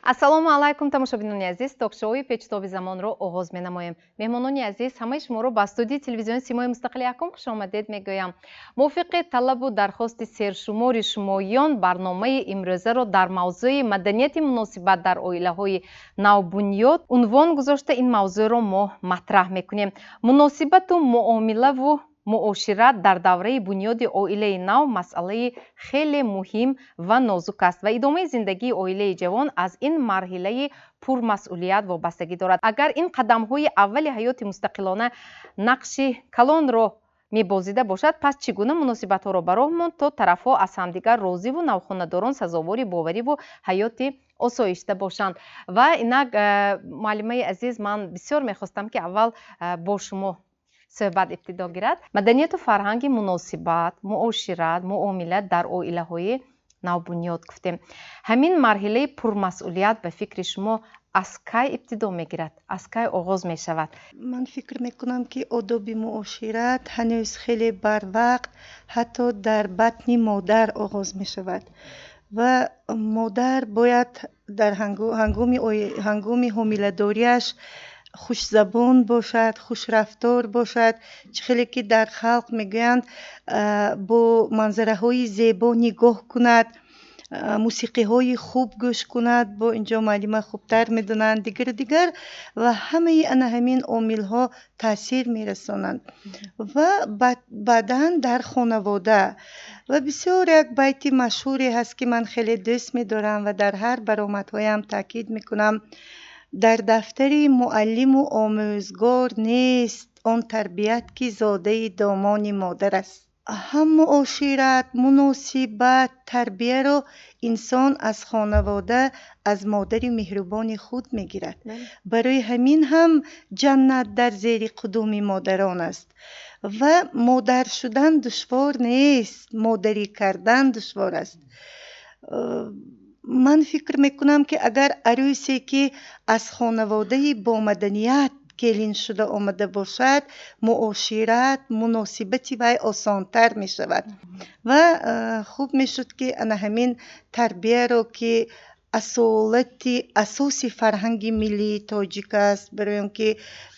Ассалому алайкум, тамошобинони азиз. Ток-шоуи «Печтоби замонро» оғоз менамоем. Меҳмонони азиз, ҳамаи шуморо ба студияи телевизиони «Симои мустақили якум» хушомадед мегӯям. Мувофиқи талабу дархости сершумори шумоён, барномаи имрӯзаро дар мавзӯи маданияти муносибат дар оилаҳои навбунёд унвон гузошта, ин мавзӯъро мо матраҳ мекунем. Муносибату муомилаву муошират дар давраи бунёди оилаи нав масъалаи хеле муҳим ва нозук аст ва идомаи зиндагии оилаи ҷавон аз ин марҳилаи пурмасъулият вобастагӣ дорад. Агар ин қадамҳои аввали ҳаёти мустақилона нақши калонро мебозида бошад, пас чӣ гуна муносибатҳоро ба роҳ монд, то тарафҳо аз ҳамдигар розиву навхонадорон сазовори бовариву ҳаёти осоишта бошанд? Ва инак, муаллимаи азиз, ман бисёр мехостам, ки аввал бо шумо суҳбат ибтидо гирад. Маданияту фарҳанги муносибат, муошират, муомила дар оилаҳои навбунёд гуфтем. Ҳамин марҳилаи пурмасъулият ба фикри шумо аз кай ибтидо мегирад, аз кай оғоз мешавад? Ман фикр мекунам, ки одоби муошират ҳанӯз хеле барвақт, ҳатто дар батни модар оғоз мешавад ва модар бояд дар ҳангоми ҳомиладориаш хушзабон бошад, хушрафтор бошад. Чӣ хеле ки дар халқ мегӯянд, бо манзараҳои зебо нигоҳ кунад, мусиқиҳои хуб гӯш кунад, бо инҷо муаллима хубтар медонанд, дигару дигар, ва ҳамаи ана ҳамин омилҳо таъсир мерасонанд. Ва баъдан дар хонавода ва бисёр як байти машҳуре ҳаст, ки ман хеле дӯст медорам ва дар ҳар баромадҳоям таъкид мекунам: «Дар дафтари муаллиму омӯзгор нест он тарбият, ки зодаи домони модар аст». Ҳам муошират, муносибат, тарбияро инсон аз хонавода, аз модари меҳрубони худ мегирад. Барои ҳамин ҳам ҷаннат дар зери қудуми модарон аст. Ва модар шудан душвор нест, модарӣ кардан душвор аст. Ман фикр мекунам, ки агар арӯсе, ки аз хонаводаи бомаданият келин шуда омада бошад, муошират, муносибати вай осонтар мешавад. Ва хуб мешуд, ки ана ҳамин тарбияро, ки асолати асоси фарҳанги миллии тоҷик аст, барои он ки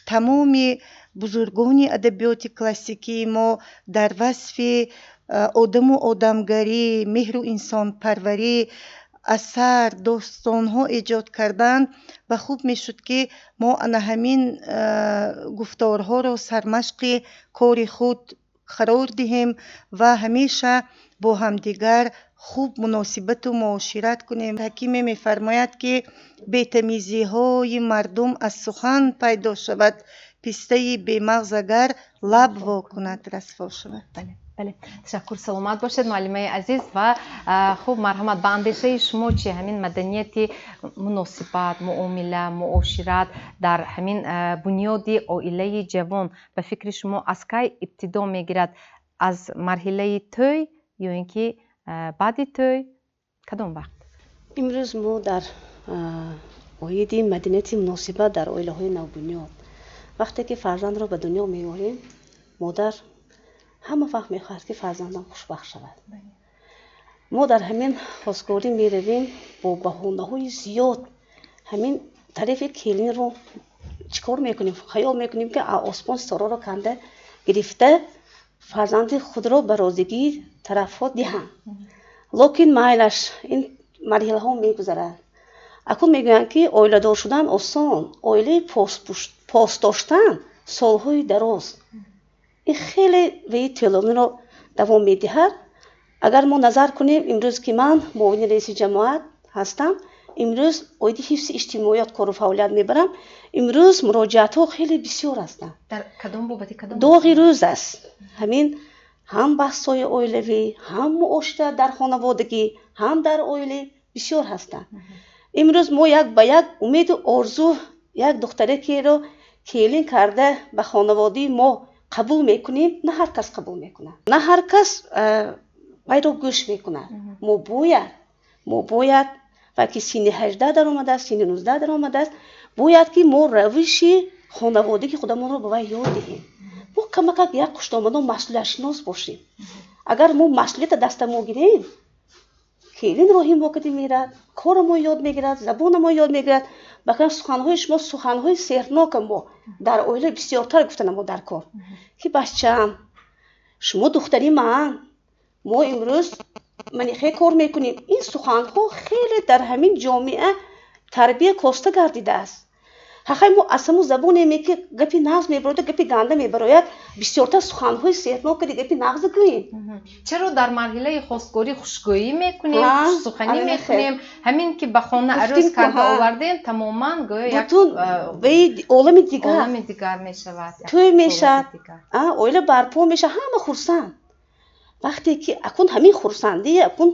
тамоми бузургони адабиёти классикии мо дар васфи одаму одамгарӣ, меҳру инсонпарварӣ асар, достонҳо эҷод карданд, ва хуб мешуд, ки мо ана ҳамин гуфторҳоро сармашқи кори худ қарор диҳем ва ҳамеша бо ҳамдигар хуб муносибату муошират кунем. Ҳакиме мефармояд, ки бетамизиҳои мардум аз сухан пайдо шавад, пистаи бемағз агар лаб во кунад, расво шавад. Бале, ташаккур, саломат бошед, муаллимаи азиз. Ва хуб, марҳамат, ба андешаи шумо чи, ҳамин маданияти муносибат, муомила, муошират дар ҳамин бунёди оилаи ҷавон ба фикри шумо аз кай ибтидо мегирад? Аз марҳилаи тӯй ё ин ки баъди тӯй, кадом вақт? Имрӯз мо дар оиди маданияти муносибат дар оилаҳои навбунёд. Вақте ки фарзандро ба дунё меорем, модар ҳама вақт мехоҳад, ки фарзандам хушбахт шавад. Мо дар ҳамин хостгорӣ меравем, бо баҳонаҳои зиёд ҳамин тарафи келинро чӣ кор мекунем? Хаёл мекунем, ки осмон ситораро канда гирифта, фарзанди худро ба розигии тарафҳо диҳам. Лекин майлаш, ин марҳилаҳо мегузарад. Акун мегӯянд, ки оиладор шудан осон, оилаи пос доштан солҳои дароз. Ин хеле ваи тӯлониро давом медиҳад. Агар мо назар кунем, имрӯз ки ман муовини раиси ҷамоат ҳастам, имрӯз оиди ҳифзи иҷтимоиёт кору фаъолият мебарам, имрӯз муроҷиатҳо хеле бисёр ҳастанд. Дар кадом бобати, кадом? Доғи рӯз аст ҳамин: ҳам баҳсҳои оилавӣ, ҳам муошират дар хонаводагӣ, ҳам дар оила бисёр ҳастанд. Имрӯз мо як ба як умеду орзу як духтаракеро келин карда ба хонаводаи мо қабул мекунем. На ҳар кас қабул мекунад, на ҳар кас вайро гӯш мекунад. Мо бояд, ва ки синни 18 даромадааст, синни 19 даромадааст, бояд ки мо равиши хонаводагии худамонро ба вай ёд диҳем. Мо камакак як хуштомадон масъулиятшинос бошем. Агар мо масъулията даста мо гирем, Келин роҳи мо кади мерад, кора мо ёд мегирад, забона мо ёд мегирад. Бакан суханҳои шумо суханҳои сеҳрнока мо дар оила бисёртар гуфтана мо дар кор, ки бачаам, шумо духтари ман, мо имрӯз манихе кор мекунем. Ин суханҳо хеле дар ҳамин ҷомеа тарбия коста гардидааст. Ҳақай мо аз ҳамун забоне ки гапи нағз мебарояд, гапи ганда мебарояд, бисёртар суханҳои сеҳрнок кади гапи нағз гӯем. Чаро дар марҳилаи хостгорӣ хушгӯӣ мекунем, хушсуханӣ мекунем, ҳамин ки ба хона арӯс карда овардем, тамоман гӯё як бутун олами дигар, олами дигар мешавад, тӯй мешавад, оила барпо мешавад, ҳама хурсанд. Вақте ки акун ҳамин хурсандӣ акун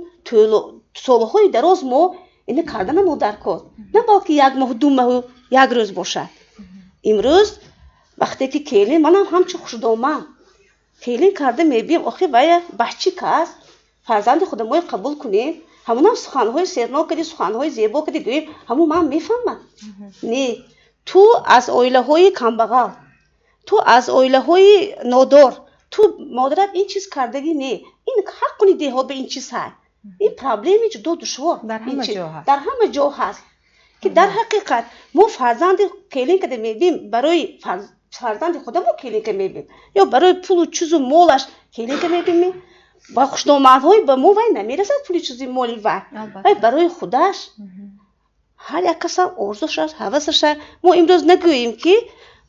солҳои дароз мо ина кардана мо дар кор, на балки як моҳ, ду моҳу як рӯз бошад. Имрӯз вақте ки келин, манам ҳамчун хушдоман келин карда мебием, охи вая бачи кас фарзанди худамои қабул кунем, ҳамунам суханҳои сернок кади, суханҳои зебо кади гӯем, ҳамун ман мефаҳмам. Не, ту аз оилаҳои камбағал, ту аз оилаҳои нодор, ту модарат ин чиз кардагӣ не, ин ҳаққуни деҳот ба ин чиз ҳай. Ин проблеми ҷудо душвор дар ҳама ҷо ҳаст, дар ҳама ҷо ҳаст, ки дар ҳақиқат мо фарзанди келинка мебием, барои фарзанди худамо келинка мебием ё барои пулу чизу молаш келинка мебием? Ба хушномадҳои ба мо вай намерасад, пули чизи моли вай, вай барои худаш. Ҳар як касам орзуш аст, ҳавасаш аст. Мо имрӯз нагӯем ки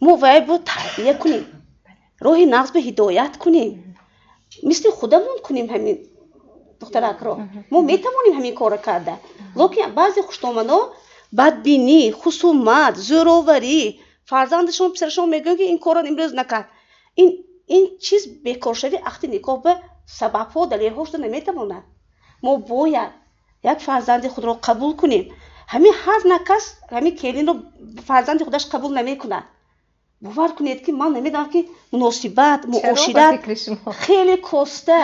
мо вай бо тарбия кунем, роҳи нағз ба ҳидоят кунем, мисли худамон кунем ҳамин духтаракро. Мо метавонем ҳамин корро карда, лекин баъзе хушдомано бадбинӣ, хусумат, зӯроварӣ, фарзандашон, писарашон мегӯянд, ки ин корро имрӯз накард. Ин чиз бекоршавии ақди никоҳ ба сабабҳо, далелҳо шуда наметавонад. Мо бояд як фарзанди худро қабул кунем. Ҳамин ҳар на кас ҳамин келинро фарзанди худаш қабул намекунад. Бовар кунед, ки ман намедонам, ки муносибат, муошират хеле коста,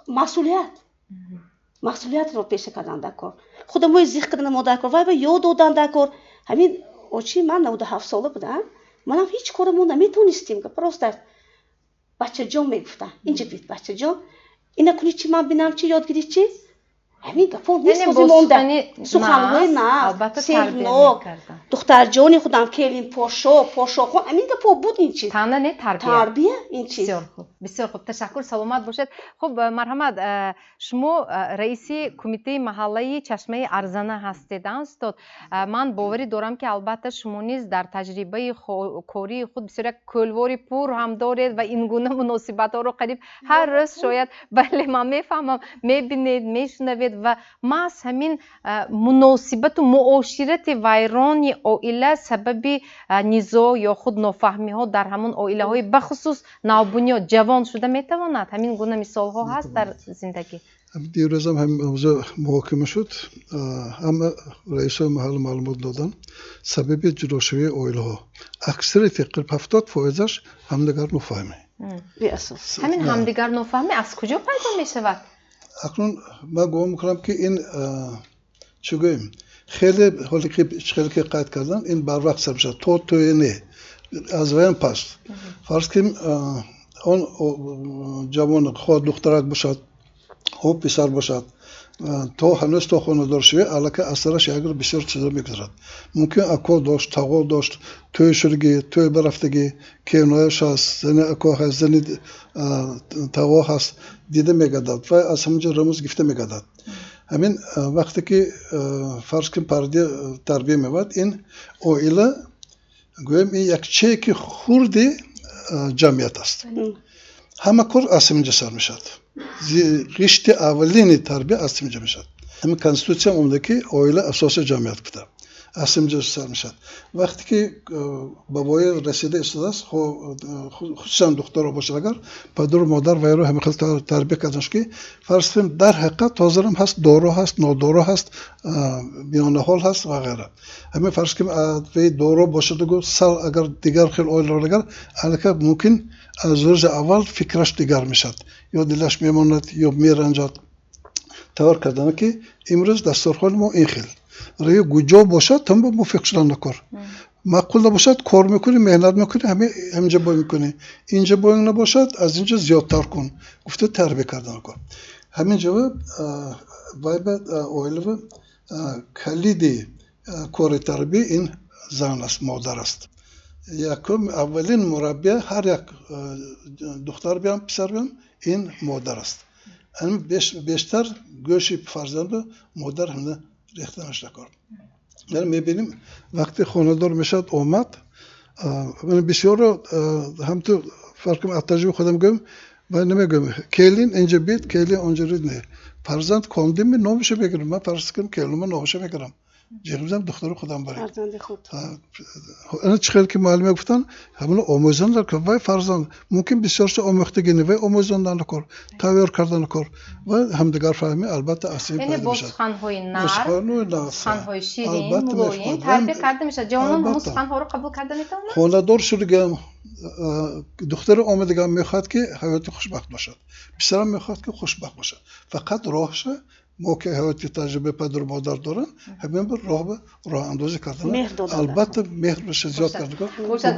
масъулият, масъулиятро пеша кардан дар кор, худамои зиқ кардан мо дар кор, вай ба ёд додан дар кор. Ҳамин очи ман 97 сола будам, манам ҳеҷ кора мо наметонистем, просто бачаҷон мегуфтам, инҷа бит, бачаҷон, ина куни чи, ман бинам чи, ёд гирӣ чи. Ҳамин гапҳо нест монда, суханҳои нағз, сеҳрнок, духтарҷони худам, келин пошо, пошохон, ҳамин гапҳо буд. Ин чиз тана не тарбия, тарбия ин чиз. Бисёр хуб, бисёр хуб, ташаккур, саломат бошед. Хуб, марҳамат, шумо раиси кумитаи маҳаллаи Чашмаи Арзана ҳастед, устод. Ман боварӣ дорам, ки албатта шумо низ дар таҷрибаи кории худ бисёр як кӯлвори пур ҳам доред ва ин гуна муносибатҳоро қариб ҳар рӯз шояд, бале, ман мефаҳмам, мебинед, мешунавед ва маҳз ҳамин муносибату муоширати вайрони оила сабаби низоъ ё худ нофаҳмиҳо дар ҳамон оилаҳои бахусус навбунёд, ҷавон шуда метавонад. Ҳамин гуна мисолҳо ҳаст дар зиндагӣ? Дирӯзам ҳамин мавзӯъ муҳокима шуд, ҳама раисои маҳалла маълумот доданд. Сабаби ҷудошавии оилаҳо аксарияти қариб 70 фоизаш ҳамдигар нофаҳмӣ. Ҳамин ҳамдигар нофаҳмӣ аз куҷо пайдо мешавад? Акнун ман гумон мекунам, ки ин, чӣ гӯем, хеле ҳоле ки хеле ки қайд кардан, ин барвақт сар мешавад, то тӯе не, аз ваям пас. Фарз кунем, он ҷавон, хоҳ духтарак бошад, хоҳ писар бошад, то ҳанӯз то хонадор шавӣ, аллакай аз сараш як бисёр чизо мегузарад. Мумкин ако дошт, тағо дошт, тӯй шудагӣ, тӯй барафтагӣ, кевнояш ҳаст, зани ако ҳаст, зани тағо ҳаст, дида мегардад ва аз ҳамин ҷо рамз гирифта мегардад. Ҳамин вақте ки, фарз кунем, парди тарбия меояд, ин оила, гӯем, ин як чеки хурди ҷамъият аст. Ҳама кор аз ҳамин ҷо сар мешавад, ғишти аввалини тарбия аз ҳамин ҷо мешавад. Ҳамин конститутсия омада, ки оила асоси ҷамъият буда, аз ҳамин ҷо сар мешавад. Вақте ки ба воя расида истодааст, хусусан духтаро бошад, агар падару модар вайро ҳамин хел тарбия карданд, ки фарз кунем, дар ҳақиқат ҳозирам ҳаст, доро ҳаст, нодоро ҳаст, миёнаҳол ҳаст ва ғайра. Ҳамин фарз кунем, вай доро бошадугу сал агар дигар хел оиларо, агар аллакай мумкин аз рӯзи аввал фикраш дигар мешавад, ё дилаш мемонад, ё меранҷад. Тайёр кардана, ки имрӯз дастурхони мо ин хел равӣ гуҷо бошад, там мувофиқ шудан накор маъқул набошад, кор мекунӣ, меҳнат мекунӣ, ҳаминҷа бой мекунӣ, инҷа бой набошад, аз инҷа зиёдтар кун, гуфта тарбия кардан кор. Ҳамин ҷо вай ба оилава калиди кори тарбия ин зан аст, модар аст. Якум, аввалин мураббия ҳар як духтар биям, писар биям, ин модар аст. Бештар гӯши фарзанду модар ҳамина рехтанаш кор. Яъне мебинем, вақте хонадор мешавад, омад, бисёрро ҳамту фарқ аз таҷрибаи худам гӯям, ман намегӯям келин инҷа бид, келин онҷа рид, не. Фарзанд хондими, номашо мегирам. Ман фарз кунам, келинма номашо мегирам. Ҷиғ духтари худам баред. Фарзанди худ. Ана чӣ хел ки муаллима гуфтанд, ҳамоно омӯзондар кор. Вай фарзанд мумкин бисёрша омӯхтагини, вай омӯзондан кор, тайёр кардан кор ва ҳамдигарфаҳмӣ албатта аз ин яъне пайдо бо мешавад. Суханҳои нарм, суханҳои суханҳои ширин, албатта мулоим мефаҳмад. Тарбия карда мешавад. Ҷавонон ҳамон Албатта. суханҳоро қабул карда метавонанд? Хонадор шудагам, духтари омадагам мехоҳад, ки ҳаёти хушбахт бошад, писарам мехоҳад, ки хушбахт бошад. Фақат роҳша мо, ки ҳаёти таҷрибаи падару модар доранд, ҳамин bir роҳ ба роҳандозӣ кардан, меҳр додан. Албатта, меҳрша зиёд кардан. Бошад.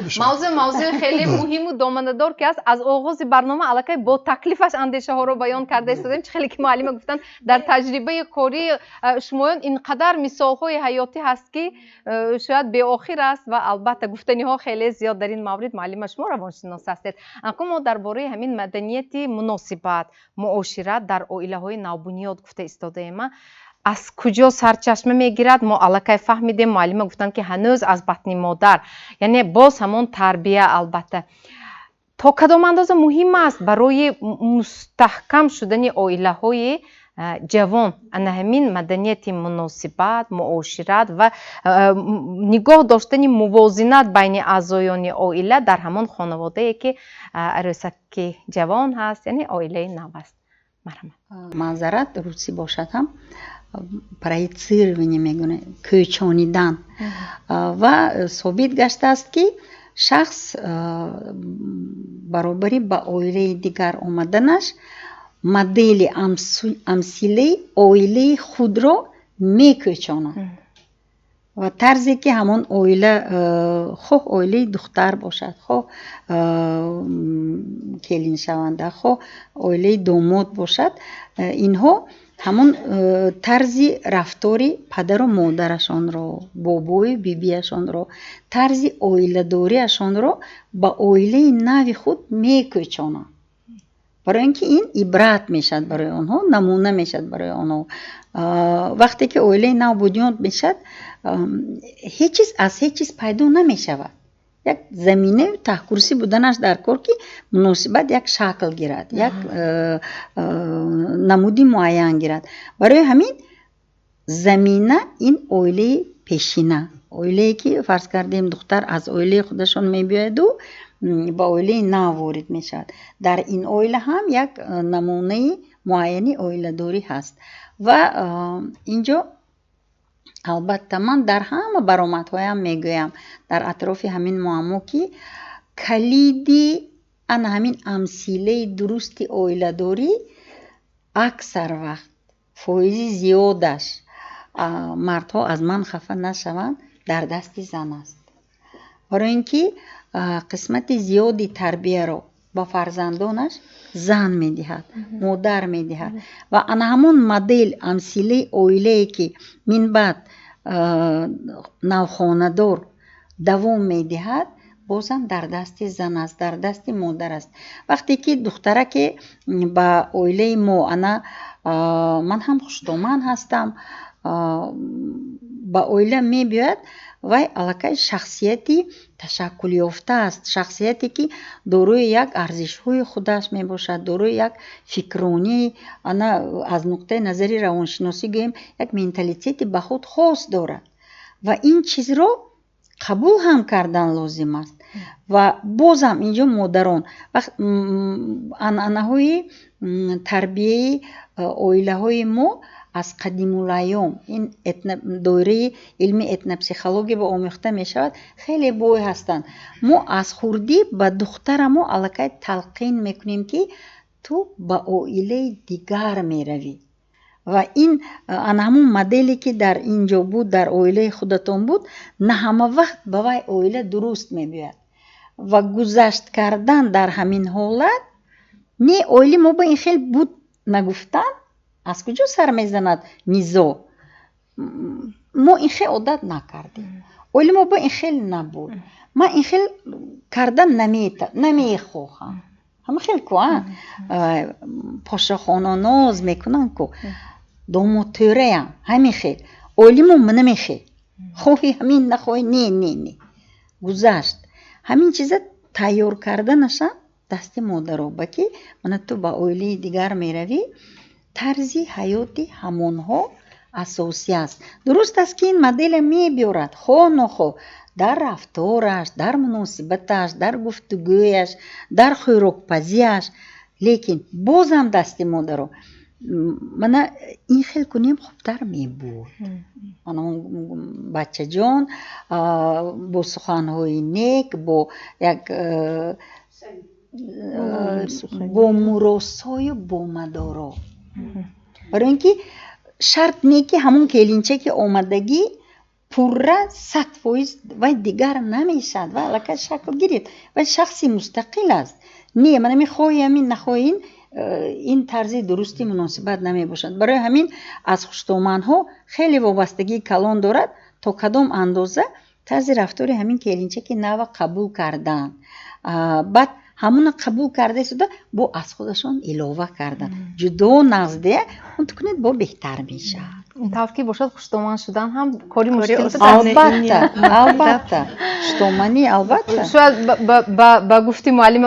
Мавзӯъ хеле муҳиму доманадор ки аст. Аз оғози барнома аллакай бо таклифаш андешаҳоро баён карда истодем. Чӣ хеле ки муаллима гуфтанд, дар таҷрибаи кории шумоён ин қадар мисолҳои ҳаётӣ ҳаст, ки шояд беохир аст ва албатта гуфтаниҳо хеле зиёд дар ин маврид. Муаллима, шумо равоншинос ҳастед. Акнун мо дар бораи ҳамин маданияти муносибат, муошират дар оилаҳои навбунёд гуфта истодаем. Аз куҷо сарчашма мегирад, мо аллакай фаҳмидем. Муаллима гуфтанд, ки ҳанӯз аз батни модар, яъне боз ҳамон тарбия. Албатта, то кадом андоза муҳим аст барои мустаҳкам шудани оилаҳои ҷавон ана ҳамин маданияти муносибат, муошират ва нигоҳ доштани мувозинат байни аъзоёни оила дар ҳамон хонаводае, ки арӯсаки ҷавон ҳаст, яъне оилаи нав аст? Марҳамат. Маъзарат, русӣ бошад ҳам, проецирование мегӯянд, кӯчонидан. Ва собит гаштааст, ки шахс баробари ба оилаи дигар омаданаш модели амсилаи оилаи худро мекӯчонад ва тарзе ки ҳамон оила, хоҳ оилаи духтар бошад, хоҳ келиншаванда, хоҳ оилаи домод бошад, инҳо ҳамон тарзи рафтори падару модарашонро, бобою бибиашонро, тарзи оиладориашонро ба оилаи нави худ мекӯчонанд, барои ин ки ин ибрат мешавад барои онҳо, намуна мешавад барои онҳо. Вақте ки оилаи нав бунёд мешавад, ҳеҷ чиз аз ҳеҷ чиз пайдо намешавад. Як заминаю таҳкурсӣ буданаш дар кор, ки муносибат як шакл гирад, як намуди муайян гирад. Барои ҳамин замина ин оилаи пешина, оилае ки, фарз кардем, духтар аз оилаи худашон мебиёяду ба оилаи нав ворид мешавад, дар ин оила ҳам як намунаи муайяни оиладорӣ ҳаст. Ва инҷо албатта ман дар ҳама баромадҳоям мегӯям дар атрофи ҳамин муаммо, ки калиди ана ҳамин амсилаи дурусти оиладорӣ аксар вақт, фоизи зиёдаш, мардҳо аз ман хафа нашаванд, дар дасти зан аст, барои ин ки қисмати зиёди тарбияро ба фарзандонаш зан медиҳад, модар медиҳад. Ва ана ҳамон модел, амсилаи оилае, ки минбаъд навхонадор давом медиҳад, бозам дар дасти зан аст, дар дасти модар аст. Вақте ки духтараке ба оилаи мо, ана ман ҳам хуштоман ҳастам, ба оила мебиёяд, вай аллакай шахсияти ташаккулёфта аст, шахсияте ки дорои як арзишҳои худаш мебошад, дорои як фикронии, ана аз нуқтаи назари равоншиносӣ гӯем, як менталитети ба худ хос дорад. Ва ин чизро қабул ҳам кардан лозим аст. Ва бозам инҷо модарон, анъанаҳои тарбияи оилаҳои мо аз қадимулайём, ин доираи илми этнопсихология ба омӯхта мешавад, хеле бой ҳастанд. Мо аз хурдӣ ба духтарамо аллакай талқин мекунем, ки ту ба оилаи дигар меравӣ. Ва ин ана ҳамон моделе, ки дар ин ҷо буд, дар оилаи худатон буд, на ҳама вақт ба вай оила дуруст мебиёяд. Ва гузашт кардан дар ҳамин ҳолат, не, оилаи мо ба ин хел буд нагуфтан. Аз куҷо сар мезанад низоъ? Мо ин хел одат накардем, оила мо бо ин хел набуд, ман ин хел карда намехоҳам. Ҳама хел ку пошохоно ноз мекунанд ку, домодтӯраям ҳамин хел, оилимо намехел, хоҳӣ ҳамин, нахоҳӣ не, не, не. Гузашт. Ҳамин чиза тайёр карданаша дасти модаро ба ки мана ту ба оилаи дигар меравӣ, тарзи ҳаёти ҳамонҳо асосӣ аст. Дуруст аст, ки ин моделя мебиёрад, хоҳ нохоҳ, дар рафтораш, дар муносибаташ, дар гуфтугӯяш, дар хӯрокпазиаш, лекин бозам дасти модаро. Мана ин хел кунем, хубтар мебуд. Мана бачаҷон бо суханҳои нек, бо як бо муросою бо мадоро, барои ин ки шарт не, ки ҳамон келинчаки омадагӣ пурра 100% вай дигар намешавад, вай аллакай шакл гирифт, вай шахси мустақил аст. Не, мана мехоҳӣ ҳамин, нахоҳӣ, ин тарзи дурусти муносибат намебошад. Барои ҳамин аз хуштоманҳо хеле вобастагии калон дорад, то кадом андоза тарзи рафтори ҳамин келинчаки нава қабул кардан, баъд ҳамуна қабул карда истода, бо аз худашон илова кардан, ҷудо нағздия он ту кунед, бо беҳтар мешавад. Ин тавр ки бошад, хуштоман шудан ҳам кори мушкил. Албатта, албатта, хуштоманӣ, албатта. Шояд ба гуфти муаллим,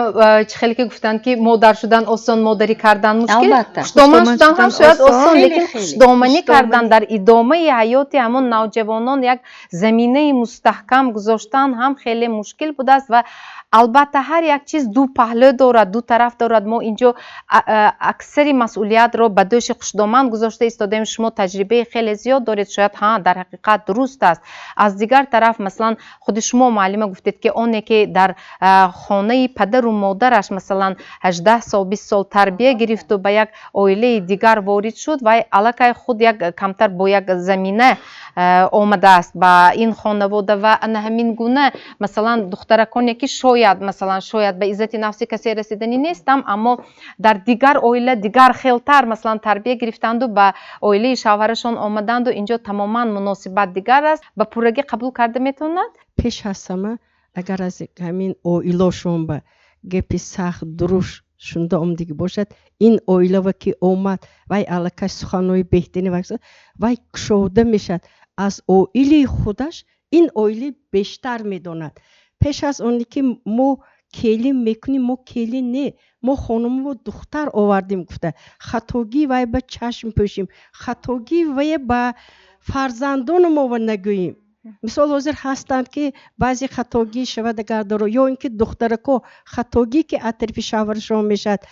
чӣ хеле ки гуфтанд, ки модар шудан осон, модарӣ кардан мушкил, хуштоман шудан ҳам шояд осон, лекин хуштоманӣ кардан дар идомаи ҳаёти ҳамон навҷавонон як заминаи мустаҳкам гузоштан ҳам хеле мушкил будааст. Ва албатта, ҳар як чиз ду паҳлӯ дорад, ду тараф дорад. Мо инҷо аксари масъулиятро ба дӯши хушдоман гузошта истодаем. Шумо таҷрибаи хеле зиёд доред, шояд, ҳа, дар ҳақиқат дуруст аст. Аз дигар тараф, масалан, худи шумо, муаллима, гуфтед, ки оне ки дар хонаи падару модараш, масалан, 18 сол, 20 сол тарбия гирифту ба як оилаи дигар ворид шуд, вай аллакай худ як камтар бо як замина омадааст ба ин хонавода. Ва ана ҳамин гуна, масалан, духтараконе ки шояд, масалан, шояд ба иззати нафси касе расиданӣ нестам, аммо дар дигар оила дигар хелтар, масалан, тарбия гирифтанду ба оилаи шавҳарашон омаданду инҷо тамоман муносибат дигар аст, ба пуррагӣ қабул карда метавонад? Пеш аз ҳама, агар аз ҳамин оилошон ба гапи сахт дуруш шунда омдагӣ бошад, ин оилава ки омад, вай аллакай суханҳои беҳтарин вай кушода мешавад, аз оилаи худаш ин оила бештар медонад. Пеш аз оне ки мо келин мекунем, мо келин не, мо хонумро духтар овардем гуфта, хатогии вай ба чашм пӯшем, хатогии вая ба фарзандону мо нагӯем. Мисол, ҳозир ҳастанд, ки баъзе хатогӣ шавад, агар доро, ё ин ки духтарако хатогӣ ки аз тарафи шавҳарашон мешавад,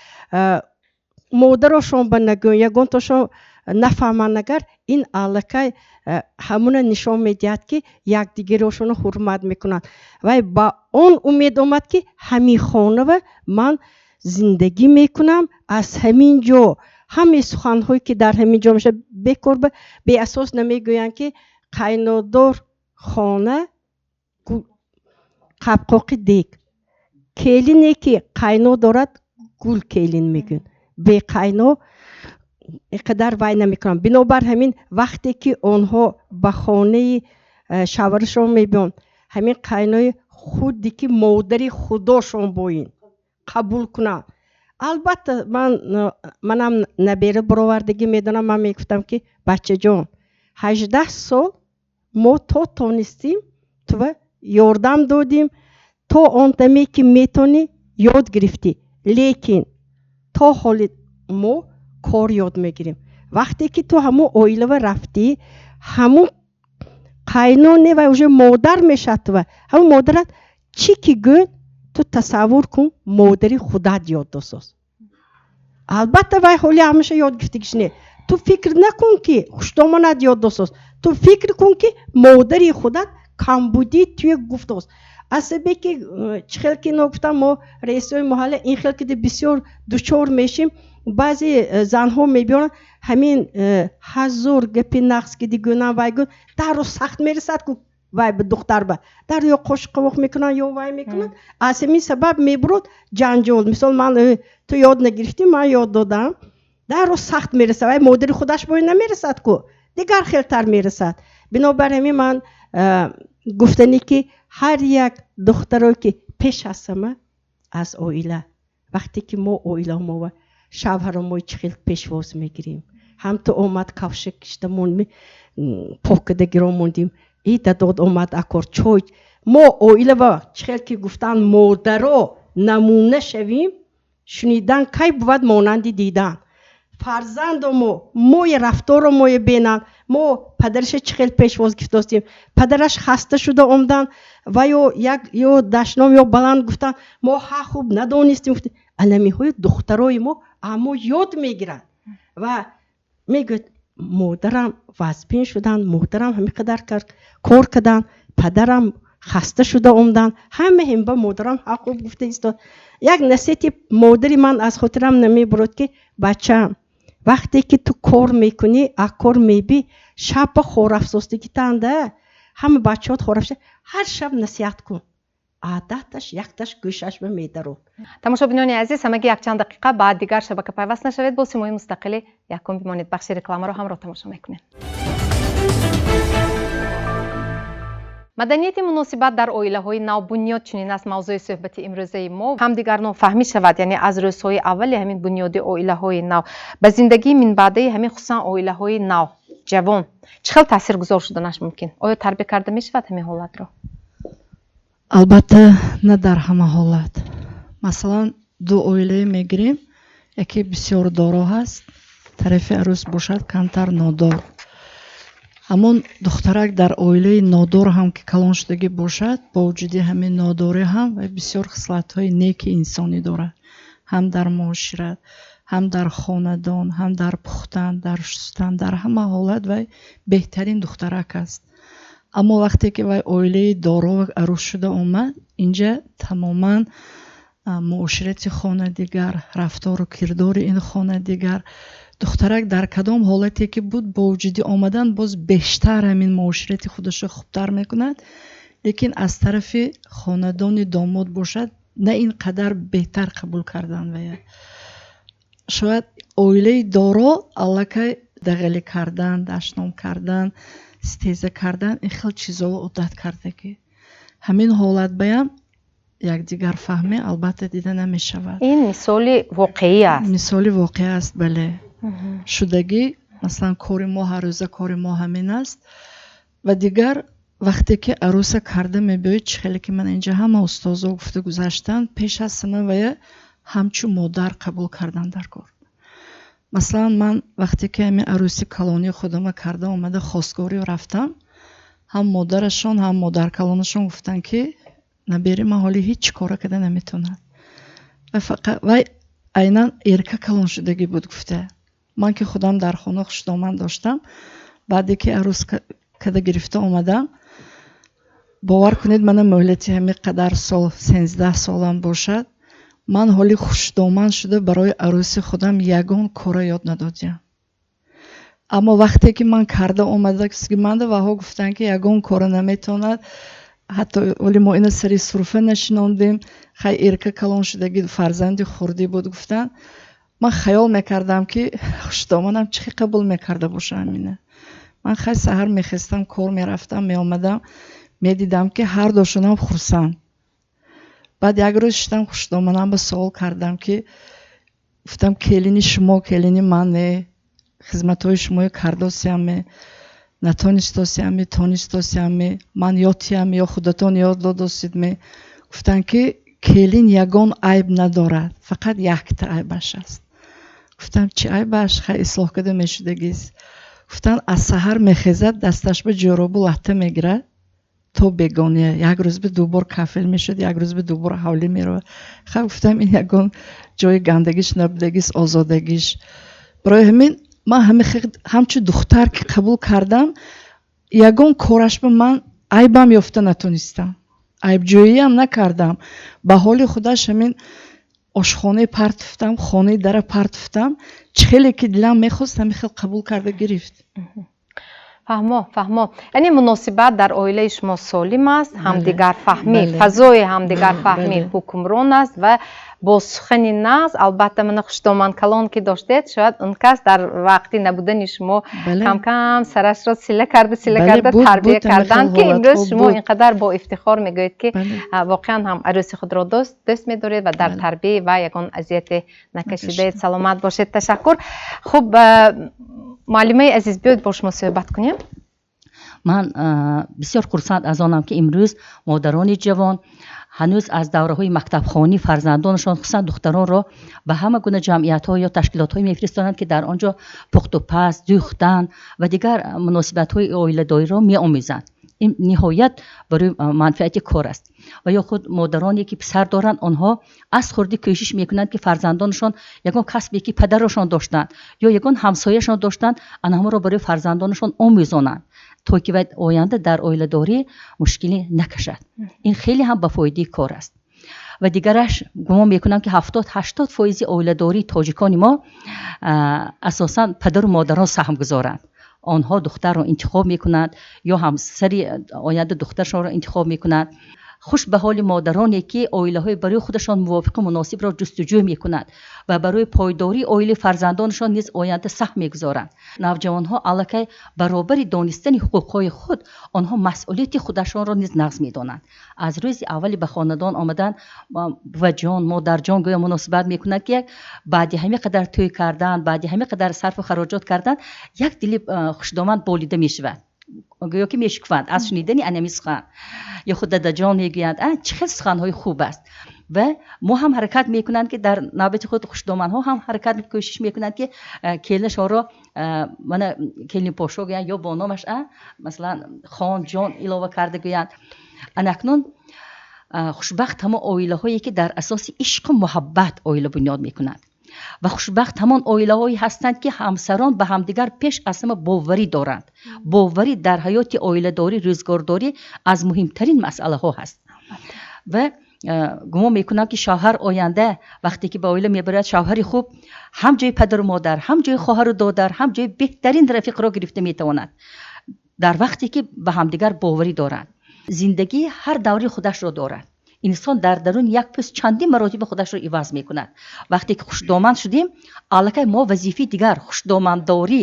модарошон ба нагӯянд, ягонтошон нафаҳманд, агар ин аллакай ҳамуна нишон медиҳад, ки якдигарошонро ҳурмат мекунанд. Вай ба он умед омад, ки ҳамин хонава ман зиндагӣ мекунам, аз ҳамин ҷо ҳамаи суханҳое ки дар ҳамин ҷо мешавад, бекор беасос намегӯянд, ки қайнодор хона қабқоқи дег, келине ки қайно дорад, гул келин мегӯянд, беқайно ин қадар вай намекунанд. Бинобар ҳамин, вақте ки онҳо ба хонаи шавҳарашон мебиёнд, ҳамин қайнои худе ки модари худошон боин қабул кунанд. Албатта, ман манам набера баровардагӣ медонам. Ман мегуфтам, ки бачаҷон, 18 сол мо то тонистем тува ёрдам додем, то он даме ки метонӣ ёд гирифтӣ, лекин то ҳоли мо кор ёд мегирем. Вақте ки ту ҳамун оилава рафтӣ, ҳамун қайноне вай уже модар мешавад тува, ҳамун модарат чӣ ки гӯяд, ту тасаввур кун, модари худат ёд досоз. Албатта, вай ҳоли ҳамаша ёд гирифтагиш не. Ту фикр накун, ки хуштомонат ёд досоз, ту фикр кун, ки модари худат камбудии туя гуфтоз. Асабе ки чӣ хел ки гуфтам, мо раисои маҳалла ин хел ки бисёр дучор мешим. Баъзе занҳо мебиёранд, ҳамин ҳазор гапи нақс ки дигӯнам, вай гӯ дарро сахт мерасад ку вай ба духтар ба дар ё қошуққовоқ мекунанд, ё вай мекунанд. Аз ҳамин сабаб мебурод ҷанҷол. Мисол, ман ту ёд нагирифтӣ, ман ёд додам. Дарро сахт мерасад, вай модари худаш бо намерасад ку, дигар хелтар мерасад. Бинобар ҳамин ман гуфтанӣ, ки ҳар як духтаро, ки пеш аз ҳама аз оила, вақте ки мо оиламо ва шавҳаро мо чӣ хел пешвоз мегирем, ҳам ту омад, кавша кишта мондем, пок када гиро мондем, и дадод омад, акор чой, мо оила ва чӣ хел ки гуфтан, модаро намуна шавем. Шунидан кай бувад монанди дидан. Фарзандо мо мои рафторо мое бенанд, мо падараша чӣ хел пешвоз гирифтостем. Падараш хаста шуда омдан ва ё як ё дашном ё баланд гуфтан, мо ҳа хуб надонистем. Аламиҳои духтарои мо аммо ёд мегиранд ва мегӯяд: модарам вазбин шуданд, модарам ҳамин қадар кор карданд, падарам хаста шуда омданд, ҳама ҳимба модарам ҳа хуб гуфта истод. Як насиҳати модари ман аз хотирам намебурад, ки бачаам, вақте ки ту кор мекунӣ, а кор мебӣ, шабба хорафсостагитанда ҳама бачаҳот хорафша, ҳар шаб насиҳат кун, адаташ якташ гӯшашба медарод. Тамошобинони азиз, ҳамагӣ якчанд дақиқа ба дигар шабака пайваст нашавед, бо Симои мустақили якум бимонед. Бахши рекламаро ҳамроҳ тамошо мекунем. Маданияти муносибат дар оилаҳои навбунёд, чунин аст мавзӯи суҳбати имрӯзаи мо. Ҳамдигар нофаҳмӣ шавад, яъне аз рӯзҳои аввали ҳамин бунёди оилаҳои нав ба зиндагии минбаъдаи ҳамин, хусусан оилаҳои нав ҷавон, чӣ хел таъсиргузор шуданаш мумкин? Оё тарбия карда мешавад ҳамин ҳолатро? Албатта, на дар ҳама ҳолат. Масалан, ду оилае мегирем, яке бисёр доро ҳаст, тарафи арӯс бошад камтар нодор. Ҳамон духтарак дар оилаи нодор ҳам ки калон шудагӣ бошад, бо вуҷуди ҳамин нодорӣ ҳам вай бисёр хислатҳои неки инсонӣ дорад, ҳам дар муошират, ҳам дар хонадон, ҳам дар пухтан, дар шустан, дар ҳама ҳолат вай беҳтарин духтарак аст. Аммо вақте ки вай оилаи доро арӯс шуда омад, инҷа тамоман муоширати хона дигар, рафтору кирдори ин хона дигар. Духтарак дар кадом ҳолате ки буд, бо вуҷуди омадан боз бештар ҳамин муоширати худашро хубтар мекунад, лекин аз тарафи хонадони домод бошад, на ин қадар беҳтар қабул кардан вая. Шояд оилаи доро аллакай дағалӣ кардан, дашном кардан, стеза кардан, ин хел чизоро одат кардагӣ. Ҳамин ҳолат баям якдигарфаҳмӣ албатта дида намешавад. Ин мисоли воқеӣ аст. Мисоли воқеӣ аст, бале. Шудагӣ, масалан, кори мо ҳаррӯза, кори мо ҳамин аст. Ва дигар вақте ки арӯса карда мебиёед, чӣ хеле ки ман инҷа ҳама устозо гуфта гузаштанд, пеш аз ҳама вая ҳамчун модар қабул кардан дар кор. Масалан, ман вақте ки ҳамин арӯси калонии худама карда омада хостгорӣ рафтам, ҳам модарашон, ҳам модаркалонашон гуфтанд, ки набери ман ҳоли ҳеҷ кора карда наметавонад. Ва фақат вай айнан эрка калон шудагӣ буд гуфта. Ман ки худам дар хона хушдоман доштам, баъде ки арӯс када гирифта омадам, бовар кунед, мана муҳлати ҳамин қадар сол, 13 солам бошад, ман ҳоли хушдоман шуда барои арӯси худам ягон кора ёд надодиям. Аммо вақте ки ман карда омада манда, ваҳо гуфтанд, ки ягон кора наметавонад, ҳатто оли мо ина сари сурфа нашинондем, хай эрка калон шудагӣ, фарзанди хурдӣ буд гуфтанд. Ман хаёл мекардам, ки хушдоманам чӣ хел қабул мекарда бошам ина. Ман хай саҳар мехестам, кор мерафтам, меомадам, медидам, ки ҳар дошонам хурсанд. Баъд як рӯз шудам, хушдоманам ба суол кардам, ки гуфтам: келини шумо келини ман не, хизматҳои шумои кардосиаме, натонистосиаме, тонистосиаме, ман ёдтиям ё худатон ёд додосидме? Гуфтанд, ки келин ягон айб надорад, фақат якта айбаш аст. Гуфтам: чӣ айбаш, хай ислоҳ карда мешудагист. Гуфтанд, аз саҳар мехезад, дасташ ба ҷӯробу латта мегирад то бегония, як рӯз ба ду бор кафел мешуд, як рӯз ба ду бор ҳавлӣ меравад. Хай, гуфтам, ин ягон ҷои гандагиш набудагист, озодагиш. Барои ҳамин ман ҳамин ҳамчун духтар ки қабул кардам, ягон кораш ба ман айбам ёфта натонистам, айбҷӯиам накардам. Ба ҳоли худаш ҳамин ошхонаи партуфтам, хонаи дара партуфтам, чӣ хеле ки дилам мехост, ҳамин хел қабул карда гирифт. Фаҳмо, фаҳмо. Яъне муносибат дар оилаи шумо солим аст, ҳамдигарфаҳмӣ, фазои ҳамдигарфаҳмӣ ҳукмрон аст ва бо сухани нағз, албатта, мана хушдоман калон ки доштед, шояд он кас дар вақти набудани шумо кам-кам сарашро сила карда, сила карда тарбия карданд, ки имрӯз шумо ин қадар бо ифтихор мегӯед, ки воқеан ҳам арӯси худро дӯст медоред ва дар тарбияи вай ягон азияте накашидаед. Саломат бошед, ташаккур. Хуб, муаллимаи азиз, биёед бо шумо суҳбат кунем. Ман бисёр хурсанд аз онам, ки имрӯз модарони ҷавон ҳанӯз аз давраҳои мактабхонӣ фарзандонашон, хусусан духтаронро, ба ҳама гуна ҷамъиятҳо ё ташкилотҳое мефиристонанд, ки дар он ҷо пухтупаз, дӯхтан ва дигар муносибатҳои оиладориро меомӯзанд. Ин ниҳоят барои манфиати кор аст. Ва ё худ модароне, ки писар доранд, онҳо аз хурдӣ кӯшиш мекунанд, ки фарзандонашон ягон касбе, ки падарашон доштанд ё ягон ҳамсояшон доштанд, ана ҳамонро барои фарзандонашон омӯзонанд, то ки вай оянда дар оиладорӣ мушкилӣ накашад. Ин хеле ҳам ба фоидаи кор аст. Ва дигараш, гумон мекунам, ки 70-80 фоизи оиладории тоҷикони мо асосан падару модарон саҳм гузоранд. Онҳо духтарро интихоб мекунанд ё ҳамсари оянда духтаршонро интихоб мекунанд. Хуш ба ҳоли модароне, ки оилаҳои барои худашон мувофиқу муносибро ҷустуҷӯ мекунанд ва барои пойдории оилаи фарзандонашон низ оянда саҳм мегузоранд. Навҷавонҳо аллакай баробари донистани ҳуқуқҳои худ, онҳо масъулияти худашонро низ нағз медонанд. Аз рӯзи аввали ба хонадон омадан буваҷон, модарҷон гӯё муносибат мекунанд, ки як баъди ҳамин қадар тӯй кардан, баъди ҳамин қадар сарфу хароҷот кардан, як дили хушдоман болида мешавад, гӯё ки мешукуфанд аз шунидани анами сухан. Ё худ дадаҷон мегӯянд, чӣ хел суханҳои хуб аст. Ва мо ҳам ҳаракат мекунанд, ки дар навбати худ хушдоманҳо ҳам ҳаракат, кӯшиш мекунанд, ки келинашонро мана келинпошо гӯянд ё бо номаш, масалан, хон, ҷон илова карда гӯянд. Анакнун хушбахт ҳамон оилаҳое, ки дар асоси ишқу муҳаббат оила бунёд мекунанд, ва хушбахт ҳамон оилаҳое ҳастанд, ки ҳамсарон ба ҳамдигар пеш аз ҳама боварӣ доранд. Боварӣ дар ҳаёти оиладорӣ, рӯзгордорӣ аз муҳимтарин масъалаҳо ҳаст. Ва гумон мекунам, ки шавҳар оянда вақте ки ба оила мебарад, шавҳари хуб ҳам ҷои падару модар, ҳам ҷои хоҳару додар, ҳам ҷои беҳтарин рафиқро гирифта метавонад, дар вақте ки ба ҳамдигар боварӣ доранд. Зиндагӣ ҳар даври худашро дорад. Инсон дар даруни як пӯст чандин маротиба худашро иваз мекунад. Вақте ки хушдоман шудем, аллакай мо вазифаи дигар, хушдомандорӣ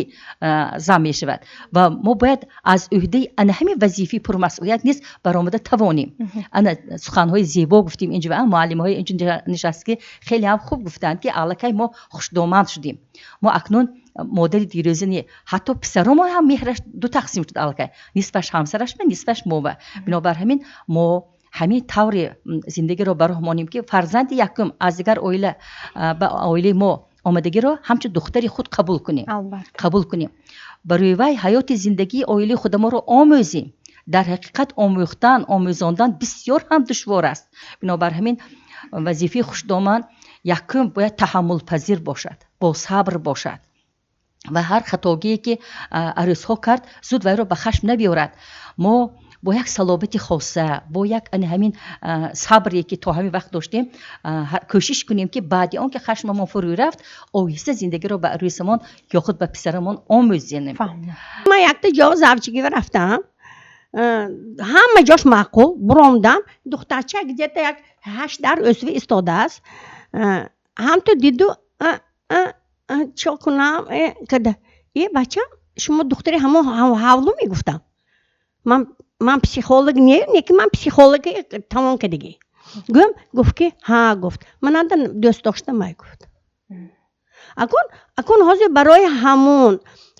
зам мешавад ва мо бояд аз ӯҳдаи ана ҳамин вазифаи пурмасъулият низ баромада тавонем. Ана суханҳои зебо гуфтем инҷо, муаллимҳои инҷо нишаст, ки хеле ҳам хуб гуфтанд, ки аллакай мо хушдоманд шудем. Мо акнун модари дирӯза не, ҳатто писаромо ҳам меҳраш ду тақсим шуд, аллакай нисфаш ҳамсараш ва нисфаш мова. Бинобар ҳамин мо ҳамин таври зиндагиро ба роҳ монем, ки фарзанди якум аз дигар оила ба оилаи мо омадагиро ҳамчун духтари худ қабул кунем, қабул кунем, барои вай ҳаёти зиндагии оилаи худамонро омӯзем. Дар ҳақиқат омӯхтан, омӯзондан бисёр ҳам душвор аст. Бинобар ҳамин вазифаи хушдоман якум бояд таҳаммулпазир бошад, босабр бошад ва ҳар хатогие, ки арӯсҳо кард, зуд вайро ба хашм набиёрад. Мо бо як салобати хоса, бо як ана ҳамин сабре, ки то ҳамин вақт доштем, кӯшиш кунем, ки баъди он ки хашмамон фурӯ рафт, оҳиста зиндагиро ба арӯсамон ё худ ба писарамон омӯзенем. Ман якта ҷо завчагива рафтам, ҳама ҷош маъқул. Буромдам, духтарча где-то як ҳашт дар ӯсви истодааст. Ҳамту диду, чо кунам када: «Е, бачам, шумо духтари ҳамон ҳавлу?» Мегуфтам: «Ман психолог не, не ки ман психологи тамом кардагӣ». Гӯям, гуфт, ки ҳа, гуфт, мананда дӯст доштам май, гуфт. Акун ҳозир барои ҳамун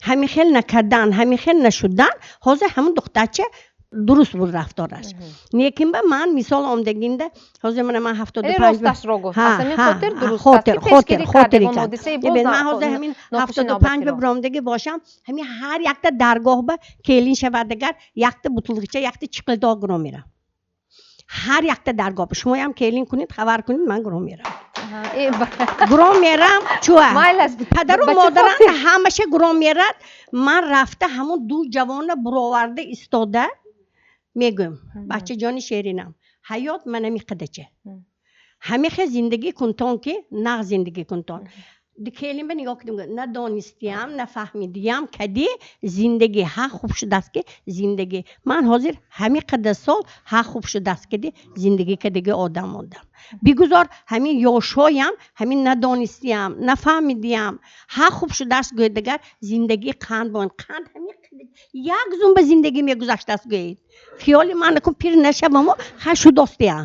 ҳамин хел накардан, ҳамин хел нашудан, ҳозир ҳамун духтарча дуруст буд рафтораш. Лекин ба ман мисол омдагинда, ҳозир мана ман 75 Росташро гуфт, аз ҳамин хотир дуруст. Хотир ман ҳозир ҳамин 75 ба биромдагӣ бошам, ҳамин ҳар якта даргоҳ ба келин шавад, агар якта бутулгича, якта чиқилдоқ гиро мерам ҳар якта даргоҳ. Шумоям келин кунед, хабар кунед, ман гиро мерам, гиро мерам. Чуа падару модарам ҳамаша гиро мерад. Ман рафта ҳамун ду ҷавона буроварда истода мегӯям: «Бачаҷони шеринам, ҳаёт мана миқадача, ҳамихе зиндагӣ кунтон, ки нағз зиндагӣ кунтон». Келин ба нигоҳ кунем, надонистиям, нафаҳмидиям, кади зиндагӣ ҳа хуб шудааст, ки зиндагӣ ман ҳозир ҳамин қадар сол ҳа хуб шудааст, кади зиндагӣ кадаги одам мондам. Бигузор ҳамин ёшҳоям ҳамин надонистиям, нафаҳмидиям, ҳа хуб шудааст гӯед. Дигар зиндагӣ қанд бон, қанд ҳамин як зум ба зиндагӣ мегузаштааст гӯед. Хиёли ман накун, пир нашавамо, ха шудостиям.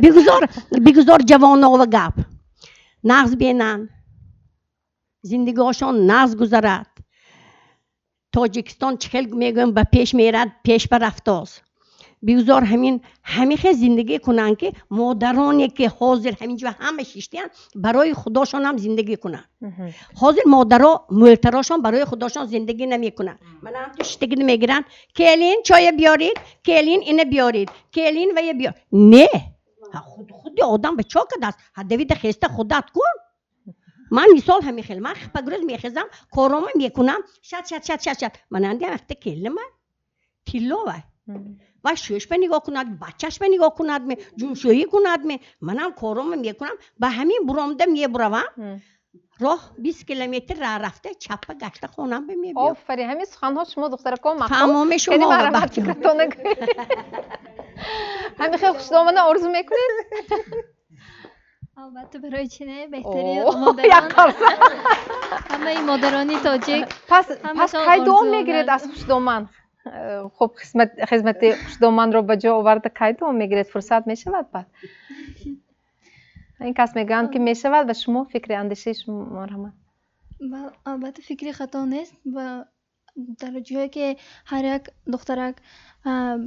Бигузор, бигузор ҷавонова гап нағз бинанд, зиндагиҳошон нағз гузарад. Тоҷикистон чӣ хел мегӯям, ба пеш мерад, пеш ба рафтост. Бигузор ҳамин ҳамин хел зиндагӣ кунанд, ки модароне ки ҳозир ҳамин ҷо ҳама шиштиянд, барои худошонам зиндагӣ кунанд. Ҳозир модаро мӯлтарошон барои худошон зиндагӣ намекунанд. Мана ҳамту шиштагӣ мегиранд: келин, чоя биёред, келин, ина биёред, келин, вая биёр. Не, худи одам ба чо кардааст? Давида хеста худат кун. Ман мисол ҳамин хел, ман хипагрӯз мехезам, корома мекунам, шат шат шат шат шат. Мананди вақте келима тилло вай вай шӯшба нигоҳ кунад, бачашба нигоҳ кунад, ме ҷуншӯӣ кунад, ме манам корома мекунам, ба ҳамин буромда мебуравам, роҳ 20 километр ра рафта, чаппа гашта хонам ба мебиём. Офарин, ҳамин суханҳо шумо духтарако. Тамоми шумо. Фикратона ҳамин хел хушдомана орзу мекунед? Албатта, барои чи не? Беҳтарин модарон, ҳамаи модарони тоҷик. Пас кай дуо мегиред аз хушдоман? Хуб, хизмати хушдоманро ба ҷо оварда, кай дуо мегиред? Фурсат мешавад? Баъд ин кас мегӯянд, ки мешавад. Ва шумо, фикри андешаи шумо, марҳамат. Албатта, фикри хато нест. Дар ҷое ки ҳар як духтарак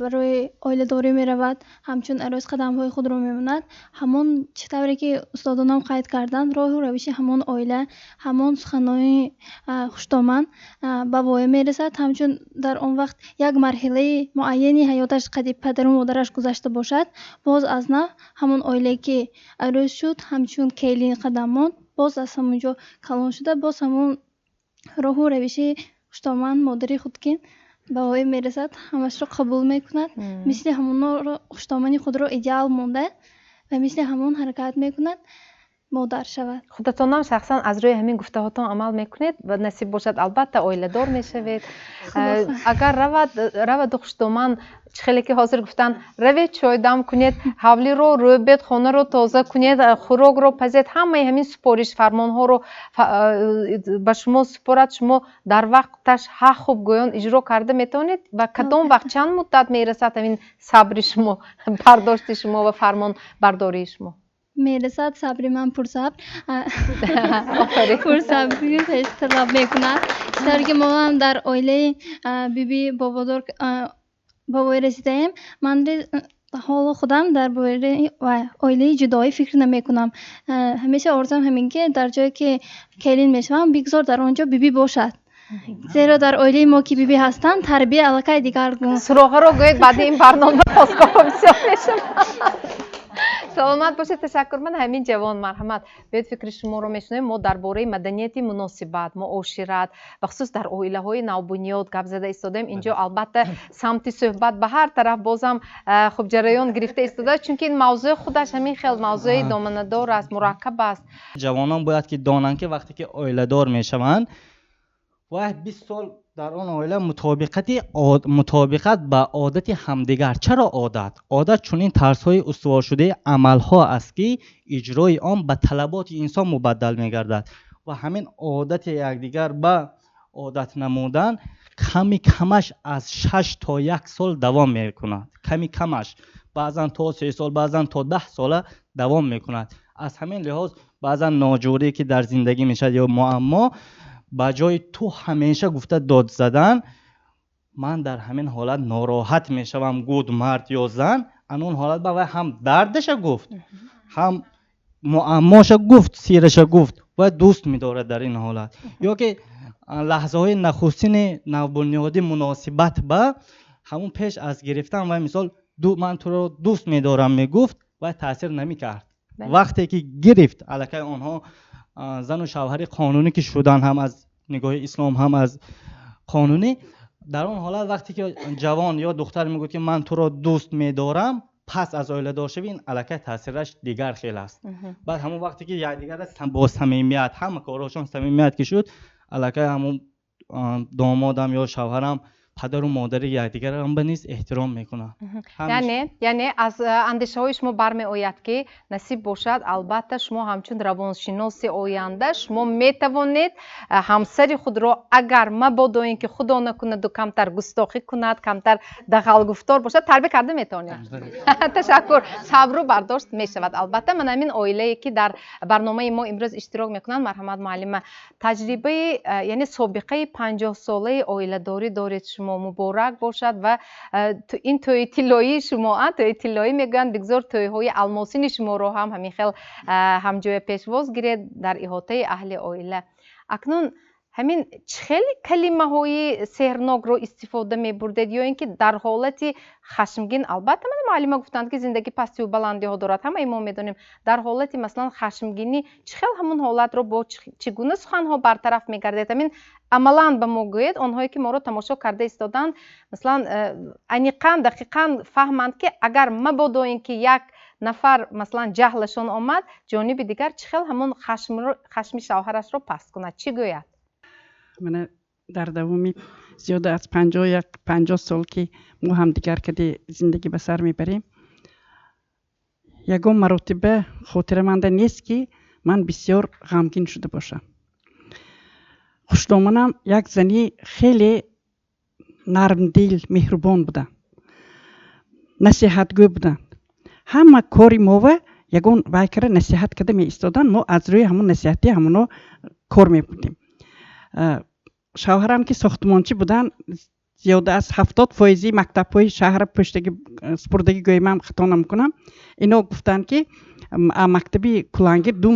барои оиладорӣ меравад, ҳамчун арӯс қадамҳои худро мемонад, ҳамон чӣ тавре ки устодонам қайд карданд, роҳу равиши ҳамон оила, ҳамон суханони хушдоман ба воя мерасад. Ҳамчун дар он вақт як марҳилаи муайяни ҳаёташ қади падару модараш гузашта бошад, боз аз нав ҳамон оилае ки арӯс шуд, ҳамчун келин қадам монд, боз аз ҳамон ҷо калон шуда, боз ҳамон роҳу равиши хуштоман модари худ ки ба воя мерасад, ҳамашро қабул мекунад, мисли ҳамонро хуштомани худро идеал монда ва мисли ҳамон ҳаракат мекунад, модар шавад. Худатонам шахсан аз рӯи ҳамин гуфтаҳотон амал мекунед ва насиб бошад, албатта, оиладор мешавед. Агар равад, раваду хуштоман чӣ хеле ки ҳозир гуфтанд, равед, чойдам кунед, ҳавлиро рӯбед, хонаро тоза кунед, хӯрокро пазед, ҳамаи ҳамин супориш фармонҳоро ба шумо супорад, шумо дар вақташ ҳа хуб гӯён иҷро карда метавонед? Ва кадом вақт, чанд муддат мерасад ҳамин сабри шумо, бардошти шумо ва фармонбардории шумо? Мерасад, сабри ман пурсабр, пурсабр талаб мекунад. Чӣ тавре ки мо ҳам дар оилаи биби бободор ба воя расидаем, ман ҳоло худам дар бораи оилаи ҷудоӣ фикр намекунам. Ҳамеша орзуам ҳамин ки дар ҷое ки келин мешавам, бигзор дар он ҷо бибӣ бошад, зеро дар оилаи мо ки бибӣ ҳастанд, тарбия аллакай дигаргун. Суроғаро гӯед, баъди ин барнома хостгоҳо бисёр мешавад. Саломат бошед, ташаккур. Ман ҳамин ҷавон, марҳамат, биёед, фикри шуморо мешунавем. Мо дар бораи маданияти муносибат, муошират, бахусус дар оилаҳои навбунёд гап зада истодаем. Инҷо албатта самти суҳбат ба ҳар тараф бозам хуб ҷараён гирифта истодааст, чунки ин мавзӯи худаш ҳамин хел мавзӯи доманадор аст, мураккаб аст. Ҷавонон бояд ки донанд, ки вақте ки оиладор мешаванд, вай 20 сол дар он оила мутобиқат ба одати ҳамдигар. Чаро одат? Одат чунин тарзҳои устуворшудаи амалҳо аст, ки иҷрои он ба талаботи инсон мубаддал мегардад, ва ҳамин одати якдигар ба одат намудан ками камаш аз 6 то 1 сол давом мекунад. Ками камаш баъзан то 3 сол, баъзан то 10 сола давом мекунад. Аз ҳамин лиҳоз баъзан ноҷӯрие ки дар зиндагӣ мешавад ё муаммо, ба ҷои ту ҳамеша гуфта дод задан, ман дар ҳамин ҳолат нороҳат мешавам, гуд мард ё зан, ан он ҳолат ба вай ҳам дардаша гуфт, ҳам муаммоша гуфт, сираша гуфт ва дӯст медорад дар ин ҳолат. Ё ки лаҳзаҳои нахустини навбунёдӣ муносибат ба ҳамун пеш аз гирифтан вай, мисол, ман туро дӯст медорам мегуфт, вай таъсир намекард. Вақте ки гирифт, аллакай онҳо зану шавҳари қонунӣ ки шуданд, ҳам аз нигоҳи ислом, ҳам аз қонунӣ, дар он ҳолат вақте ки ҷавон ё духтар мегӯяд, ки ман туро дӯст медорам. Пас аз оиладоршавӣ ин аллакай таъсираш дигар хел аст. Баъд ҳамон вақте ки якдигара бо самимият, ҳама корҳошон самимият ки шуд, аллакай ҳамон домодам ё шавҳарам падару модари якдигарам ба низ эҳтиром мекунад. Яъне аз андешаҳои шумо бармеояд, ки насиб бошад, албатта, шумо ҳамчун равоншиноси оянда шумо метавонед ҳамсари худро, агар мабодо ин ки худо накунаду камтар густохӣ кунад, камтар дағалгуфтор бошад, тарбия карда метавонед. Ташаккур. Сабру бардошт мешавад, албатта. Ман ҳамин оилае ки дар барномаи мо имрӯз иштирок мекунанд, марҳамат, муаллима, таҷрибаи, яъне собиқаи 50-солаи оиладорӣ доред шумо, муборак бошад. Ва ин тӯи тиллоии шумо, тӯи тиллоӣ мегӯянд, бигзор тӯйҳои алмосини шуморо ҳам ҳамин хел ҳамҷоя пешвоз гиред дар иҳотаи аҳли оила. Акнун ҳамин чӣ хел калимаҳои сеҳрнокро истифода мебурдед ё ин ки дар ҳолати хашмгин, албатта, мана муаллима гуфтанд, ки зиндагӣ пастию баландиҳо дорад, ҳамаи мо медонем, дар ҳолати, масалан, хашмгинӣ чӣ хел ҳамун ҳолатро бо чӣ гуна суханҳо бартараф мегардед? Ҳамин амалан ба мо гӯед, онҳое ки моро тамошо карда истоданд, масалан, аниқан, дақиқан фаҳманд, ки агар мабодо ин ки як нафар, масалан, ҷаҳлашон омад, ҷониби дигар чӣ хел ҳамун хашми шавҳарашро паст кунад, чӣ гӯяд? Мана, дар давоми зиёда аз 51, 50 сол ки мо ҳамдигар кади зиндагӣ ба сар мебарем, ягон маротиба хотираманда нест, ки ман бисёр ғамгин шуда бошам. Хушдоманам як зани хеле нармдил, меҳрубон буданд, насиҳатгӯ буданд. Ҳама кори мова ягон вай кара насиҳат карда меистоданд, мо аз рӯи ҳамон насиҳати ҳамоно кор мебурдем. Шавҳарам ки сохтмончӣ буданд, зиёда аз 70 фоизи мактабҳои шаҳра пуштаги супурдагӣ гӯемам, хато намекунам. Ино гуфтанд, ки мактаби Кулангир ду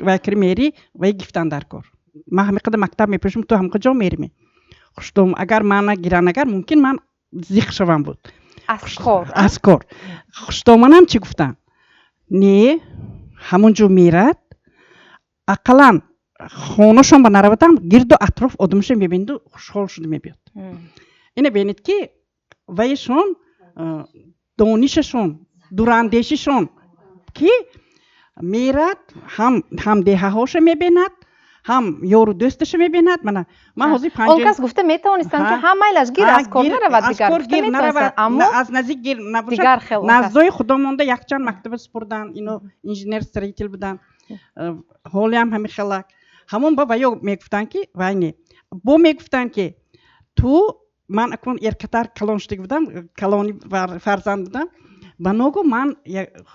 вай кари мери, вай гифтанд дар кор. Ман ҳамин қадар мактаб мепӯшам, ту ҳамин ҷо мерими. Хуштом агар мана гиранд, агар мумкин ман зиқ шавам буд. Аз кор. Хуштоманам чӣ гуфтанд? Не, ҳамон ҷо мерад, ақаллан хонашон ба наравадам, гирду атроф одамаша мебиниду хушҳол шуда мебиёд. Ина бинед, ки вайшон донишашон, дурандешишон, ки мерад, ҳам ҳамдеҳаҳоша мебинад, ҳам ёру дӯсташа мебинад. Мана ман ҳозир Он кас гуфта метавонистанд, ки ҳа, майлаш, гир, аз кор наравад, дигар гир наравад, аммо аз наздик гир набошад. Наздои худо монда якчанд мактаба супурданд. Ино инженер строитель буданд, ҳолиам ҳамин хелак. Ҳамон ба ваё мегуфтанд, ки вай не, бо мегуфтанд, ки ту ман акун эркатар калон шудагӣ будам, калони фарзанд будам. Ба ногу ман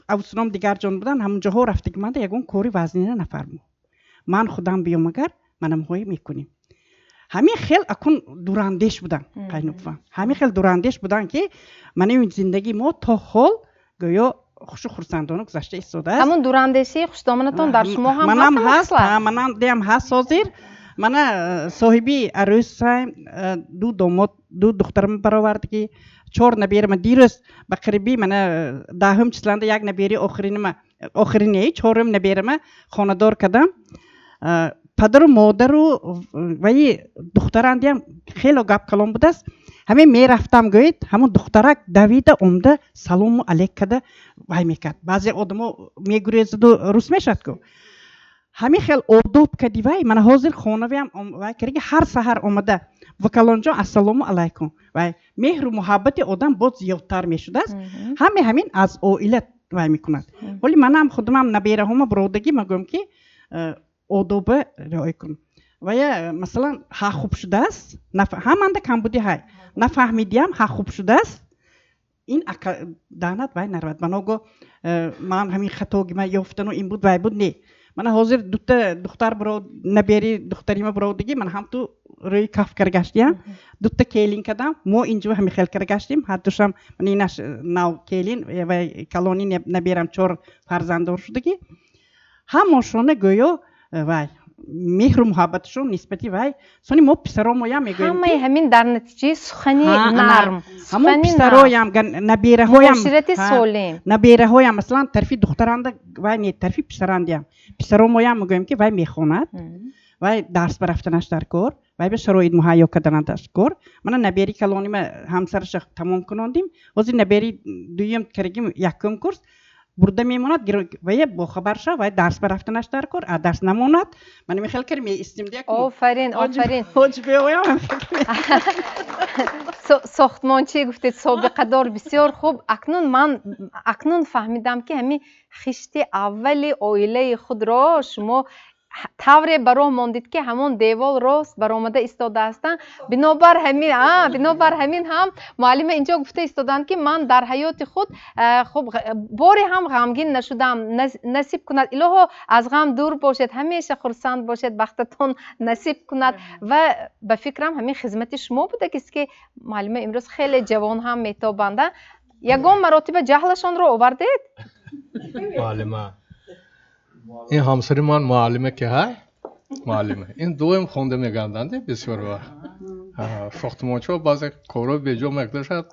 авсуном дигар ҷон буданд, ҳамон ҷоҳо рафтагӣ манда ягон кори вазнина нафармо, ман худам биём, агар манамҳое мекунем. Ҳамин хел акун дурандеш буданд қайнупвам, ҳамин хел дурандеш буданд, ки манами зиндагии мо то ҳол гӯё хушу хурсандона гузашта истодааст. Ҳамун дурандешии хушдоманатон дар шумо ҳам манам ҳаст, манам деам ҳаст. Ҳозир мана соҳиби арӯсаем, ду домод, ду духтарам баровардагӣ, чор наберама. Дирӯз ба қариби мана 10-ум числанда як набери охиринима, охирине, чорум наберама хонадор кардам. Падару модару ваи духтарандиам хело гап калон будааст. Ҳамин мерафтам, гӯед, ҳамон духтарак давида омда салому алейк карда вай мекард. Баъзе одамо мегурезаду рус мешавад ку, ҳамин хел одоб кади вай. Мана ҳозир хонавиам вай кардаги, ҳар саҳар омада: «Вакалонҷон, ассалому алайкум». Вай меҳру муҳаббати одам боз зиёдтар мешудааст. Ҳаме ҳамин аз оила вай мекунад. Ҳоли манам худумам набераҳома буродагӣ ма гӯям, ки одоба риоя кун. Вая, масалан, ҳа, хуб шудааст, ҳаманда камбуди ҳай, нафаҳмидиам, ҳа, хуб шудааст, ин даънат вай наравад. Маного ман ҳамин хатоги ма ёфтану ин буд, вай буд, не. Мана ҳозир дута духтар биро, набери духтарима биродагӣ, ман ҳам ту рӯи каф кара гаштиям, дута келин кардам. Мо инҷо ҳамин хел кара гаштем, ҳардушам. Мана инаш нав келин ва калони наберам чор фарзанддор шудагӣ. Ҳамошона гӯё вай меҳру муҳаббаташон нисбати вай. Сони мо писаромоям мегӯем. Ҳамаи ҳамин дар натиҷаи сухани нарм. Ҳамон писароям, набераҳоям. Муоширати солим. Набераҳоям, масалан, тарафи духтаранда вай не, тарафи писарандиям, писаромоям мегӯем, ки вай мехонад, вай дарс ба рафтанаш дар кор. Вай ба шароит муҳайё кардананд кор. Мана набери калонима ҳамсараша тамом кунондим. Ҳозир набери дуюм карагим, якум курс бурда мемонад, вая бохабар шав, вай дарс ба рафтанаш дар кор, а дарс намонад. Мана михел кар меистим. Офарин, офарин. Ҳоҷ беоям. Сохтмончӣ гуфтед, собиқадор, бисёр хуб. Акнун ман акнун фаҳмидам, ки ҳамин хишти аввали оилаи худро шумо тавре ба роҳ мондед, ки ҳамон девол рост баромада истодаастанд. Бинобар ҳамин ҳам муаллима инҷо гуфта истоданд, ки ман дар ҳаёти худ хуб боре ҳам ғамгин нашудам. Насиб кунад, илоҳо, аз ғам дур бошед, ҳамеша хурсанд бошед, бахтатон насиб кунад. Ва ба фикрам, ҳамин хизмати шумо будагист, ки муаллима имрӯз хеле ҷавон ҳам метобанда. Ягон маротиба ҷаҳлашонро овардед? Муаллима, ин ҳамсари ман муаллима ки ҳай, муаллима, ин дуюм хонда мегарданд. Бисёр вақт сохтмончиҳо баъзе корҳои беҷо мекдашад,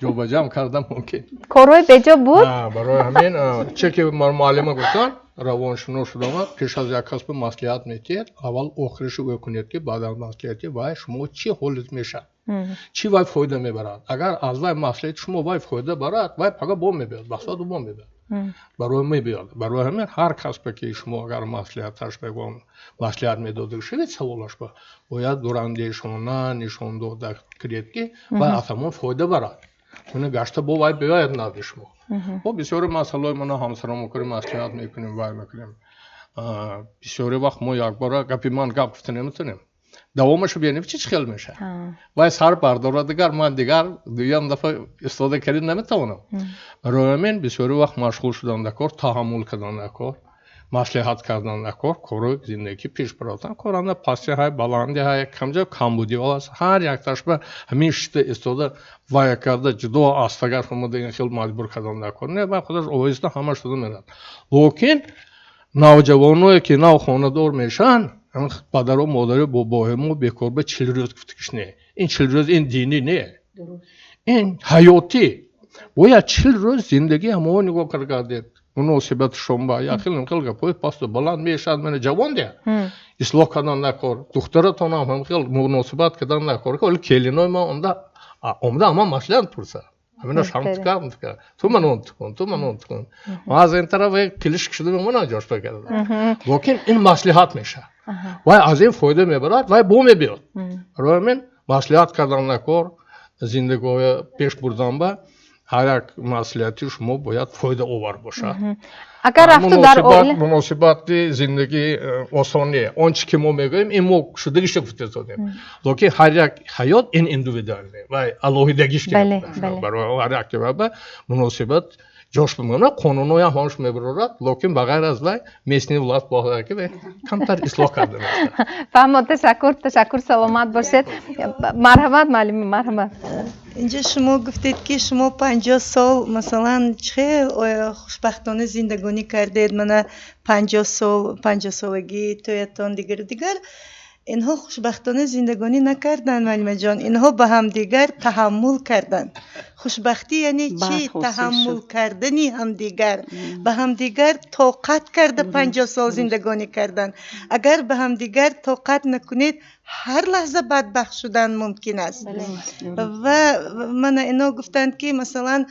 ҷобаҷам карда мумкин. Корҳои беҷо буд? Барои ҳамин че ки муаллима гуфтанд, равоншинос шудама, пеш аз як касби маслиҳат метиҳед, аввал охиришу ӯ кунед, ки баъд аз маслиҳати вай шумо чӣ ҳолат мешавад, чӣ вай фоида мебарад. Агар аз вай маслиҳати шумо вай фоида барад, вай пага бо мебиёд, басоду бо мебиёд, барои мебиёд. Барои ҳамин ҳар касбе ки шумо агар маслиҳаташ бегон маслиҳат медода шавед, саволаш ба бояд дурандешона нишон дода кунед, ки вай аз ҳамон фоида барад, чуни гашта бо вай биёяд назди шумо. Мо бисёри масъалаҳои мана ҳамсарон мекунем, маслиҳат мекунем, вай мекунем. Бисёри вақт мо якбора гапи ман гап гуфта наметонем, давомашо бинем, чӣ хел мешавад. Вай сар бардорад, дигар ман дигар дуюм дафъа истода карда наметавонам. Барои ҳамин бисёри вақт машғул шудан дар кор, таҳаммул кардан дар кор, маслиҳат кардан дар кор, корҳои зиндагӣ пеш баротан. Коранда пасти ҳай, баланди ҳай, камҷо камбудиҳо аст. Ҳар якташба ҳамин шита истода вая карда, ҷудо астагар омада, ин хел маҷбур кардан дар кор не, вай худаш оҳиста ҳама шуда мерад. Лекин навҷавоное ки нав хонадор мешаванд, падару модари бобоҳимо бекор ба 40 рӯз гуфтагиш не, ин 40 рӯз ин динӣ не, ин ҳаётӣ. Бояд 40 рӯз зиндагӣ ҳамао нигоҳ кардед, муносибатшон ба яхел хел гапҳои пасту баланд мешавад. Мана ҷавон де ислоҳ кардан накор, духтаратонам ҳам хел муносибат кардан накор. Вале келинои ман омда омда ҳама маслиҳат пурсад, ҳамина шамтика ту ман он тукун, ту ман он тукун. Ман аз ин тараф килиш кишида мемонам, ҷош бакарда. Лекин ин маслиҳат мешавад, вай аз ин фоида мебарад, вай бо мебиёд. Барои ҳамин маслиҳат кардан накор, зиндагиҳоя пеш бурдан ба ҳар як маслиҳати шумо бояд фоидаовар бошад. Агар рафту дар оила Муносибати зиндагӣ осон не. Он чи ки мо мегӯем, ин мо шудагиша гуфта додем, лекин ҳар як ҳаёт ин индивидуальный, вай алоҳидагиш. Барои ҳар як муносибат ҷош бимонад, қонунҳоям ҳамаш мебарорад, лекин ба ғайр аз вай местный власть бояд ки камтар ислоҳ карда. Фаҳмо, ташаккур, ташаккур, саломат бошед. Марҳамат, муаллим, марҳамат. Инҷо шумо гуфтед, ки шумо 50 сол, масалан, чӣ хел хушбахтона зиндагонӣ кардед, мана 50 сол, 50-солагӣ тӯятон, дигару дигар. Инҳо хушбахтона зиндагонӣ накарданд, муаллимаҷон, инҳо ба ҳамдигар таҳаммул карданд. Хушбахтӣ яъне чӣ? Таҳаммул кардани ҳамдигар, ба ҳамдигар тоқат карда 50 сол зиндагонӣ карданд. Агар ба ҳамдигар тоқат накунед, ҳар лаҳза бадбахт шудан мумкин аст. Ва мана ино гуфтанд, ки масалан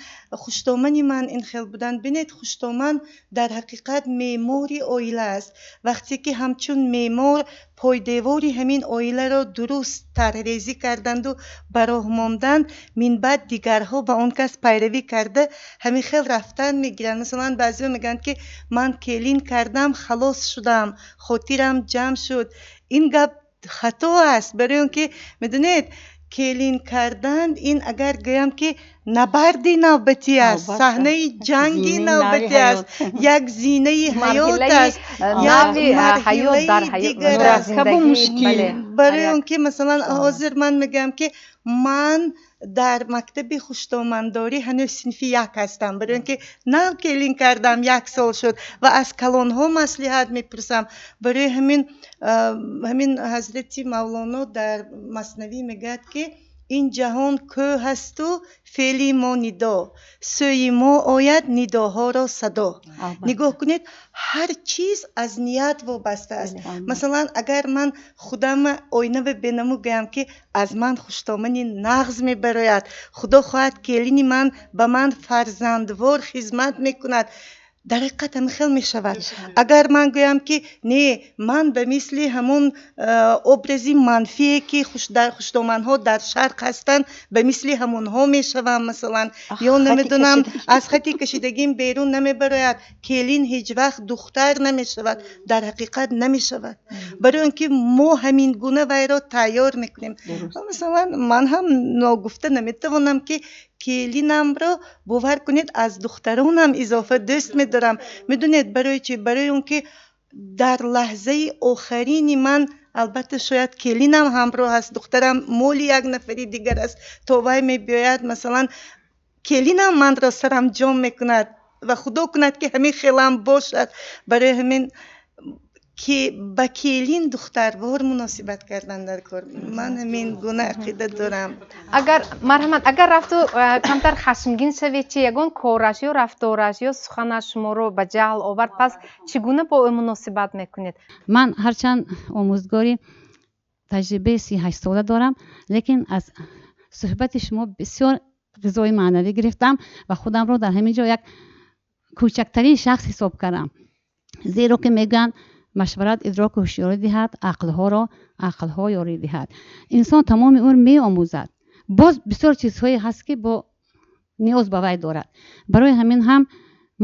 хуштомани ман ин хел буданд. Бинед, хуштоман дар ҳақиқат меъмори оила аст. Вақте ки ҳамчун меъмор пойдевори ҳамин оиларо дуруст тарҳрезӣ карданду ба роҳ монданд, минбаъд дигарҳо ба он кас пайравӣ карда ҳамин хел рафтан мегиранд. Масалан, баъзеҳо мегӯянд, ки ман келин кардам, халос шудам, хотирам ҷамъ шуд. Ин гап хато аст, барои он ки медонед, келин кардан ин, агар гӯям, ки набарди навбатӣ аст, саҳнаи ҷанги навбатӣ аст, як зинаи ҳаёт аст, як марҳилаи дигар аст. Барои он ки масалан ҳозир ман мегӯям, ки ман дар мактаби хуштомандорӣ ҳанӯз синфи як ҳастам, барои он ки нав келин кардам, як сол шуд, ва аз калонҳо маслиҳат мепурсам. Барои ҳамин ҳазрати Мавлоно дар Маснавӣ мегӯяд, ки Ин ҷаҳон кӯҳ асту феъли мо нидо, сӯи мо ояд нидоҳоро садо. Нигоҳ кунед, ҳар чиз аз ният вобаста аст. Масалан, агар ман худама оина бинаму гӯям, ки аз ман хуштомани нағз мебарояд, худо хоҳад келини ман ба ман фарзандвор хизмат мекунад, дар ҳақиқат ҳамин хел мешавад. Агар ман гӯям, ки не, ман ба мисли ҳамон образи манфие, ки хуштоманҳо дар шарқ ҳастанд, ба мисли ҳамонҳо мешавам, масалан, ё намедонам, аз хати кашидагим берун намебарояд, келин ҳеҷ вақт духтар намешавад, дар ҳақиқат намешавад, барои он ки мо ҳамин гуна вайро тайёр мекунем. Масалан, ман ҳам ногуфта наметавонам, ки келинамро, бовар кунед, аз духтаронам изофа дӯст медорам. Медонед барои чӣ? Барои он ки дар лаҳзаи охарини ман, албатта, шояд келинам ҳамроҳ аст, духтарам моли як нафари дигар аст, то вай мебиёяд, масалан, келинам манро сарамҷом мекунад ва худо кунад, ки ҳамин хелам бошад. Барои ҳамин ки ба келин духтарвор муносибат кардан дар кор, ман ҳамин гуна ақида дорам. Агар, марҳамат, агар рафту камтар хашмгин шавед, чи ягон кораш ё рафтораш ё суханаш шуморо ба ҷаҳл овард, пас чӣ гуна бо ӯ муносибат мекунед? Ман ҳарчанд омӯзгори таҷрибаи 38сола дорам, лекин аз суҳбати шумо бисёр ғизои маънавӣ гирифтам ва худамро дар ҳамин ҷо як кӯчактарин шахс ҳисоб кардам, зеро ки мегӯянд, машварат идроку ҳушёрӣ диҳад, ақлҳоро ақлҳо ёрӣ диҳад. Инсон тамоми умр меомӯзад, боз бисёр чизҳое ҳаст, ки бо ниёз ба вай дорад. Барои ҳамин ҳам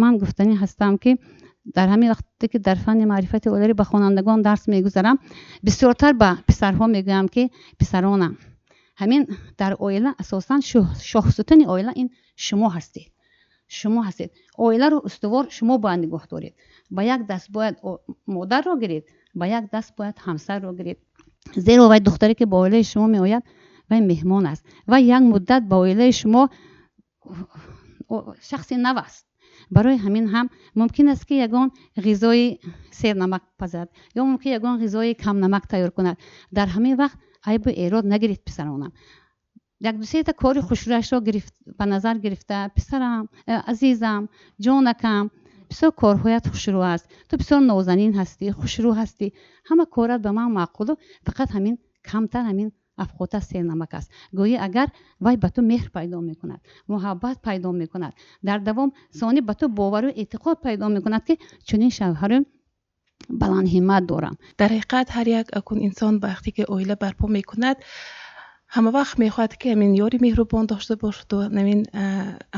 ман гуфтанӣ ҳастам, ки дар ҳамин вақте ки дар фанни маърифати оилавӣ ба хонандагон дарс мегузарам, бисёртар ба писарҳо мегӯям, ки писаронам, ҳамин дар оила асосан шоҳсутуни оила ин шумо ҳастед, шумо ҳастед. Оиларо устувор шумо бояд нигоҳ доред. Ба як даст бояд модарро гиред, ба як даст бояд ҳамсарро гиред, зеро вай духтаре, ки ба оилаи шумо меояд, вай меҳмон аст ва як муддат ба оилаи шумо шахси нав аст. Барои ҳамин ҳам мумкин аст, ки ягон ғизои сернамак пазад ё мумкин ягон ғизои камнамак тайёр кунад. Дар ҳамин вақт айбу эрод нагиред, писаронам. Як дусета кори хушрӯяшро ба назар гирифта: «Писарам, азизам, ҷонакам, бисёр корҳоят хушрӯ аст, ту бисёр нозанин ҳастӣ, хушрӯ ҳастӣ, ҳама корат ба ман маъқулу, фақат ҳамин камтар ҳамин афқота сернамак аст», гӯӣ, агар вай ба ту меҳр пайдо мекунад, муҳаббат пайдо мекунад, дар давом сони ба ту бовару эътиқод пайдо мекунад, ки чунин шавҳари баландҳиммат дорам. Дар ҳақиқат, ҳар як акун инсон вақте ки оила барпо мекунад, ҳама вақт мехоҳад, ки ҳамин ёри меҳрубон дошта бошаду ҳамин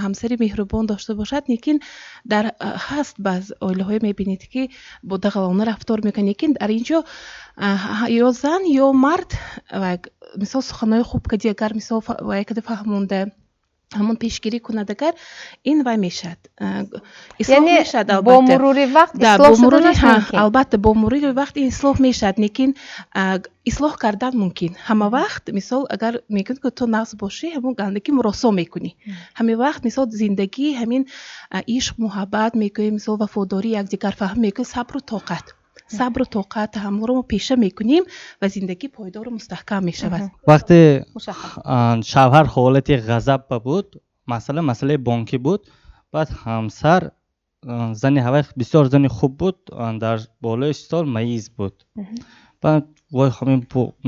ҳамсари меҳрубон дошта бошад. Лекин дар ҳаст баъз оилаҳое мебинед, ки бо дағалона рафтор мекунанд. Лекин дар ин ҷо ё зан, ё мард, мисол, суханҳои хуб кади, агар, мисол, вай кади фаҳмонда, ҳамон пешгирӣ кунад, агар ин вай мешавад, ислоҳ мешавад. Бо мурури вақт ислоҳ шуданаш мумкин? Албатта, бо мурури вақт ин ислоҳ мешавад. Лекин ислоҳ кардан мумкин ҳама вақт. Мисол, агар мегӯянд, ки ту нағз бошӣ, ҳамон гандагӣ муросо мекунӣ. Ҳамин вақт, мисол, зиндагӣ ҳамин ишқ, муҳаббат мегӯем, мисол, вафодорӣ, якдигарфаҳм мегӯем, сабру тоқат, сабру тоқат, таҳаммулро мо пеша мекунем ва зиндагӣ пойдору мустаҳкам мешавад. Вақте шавҳар ҳолати ғазаб ба буд, масъала масъалаи бонкӣ буд, баъд ҳамсар, зани ҳавай бисёр зани хуб буд, дар болои стол маиз буд. Баъд вой ҳамин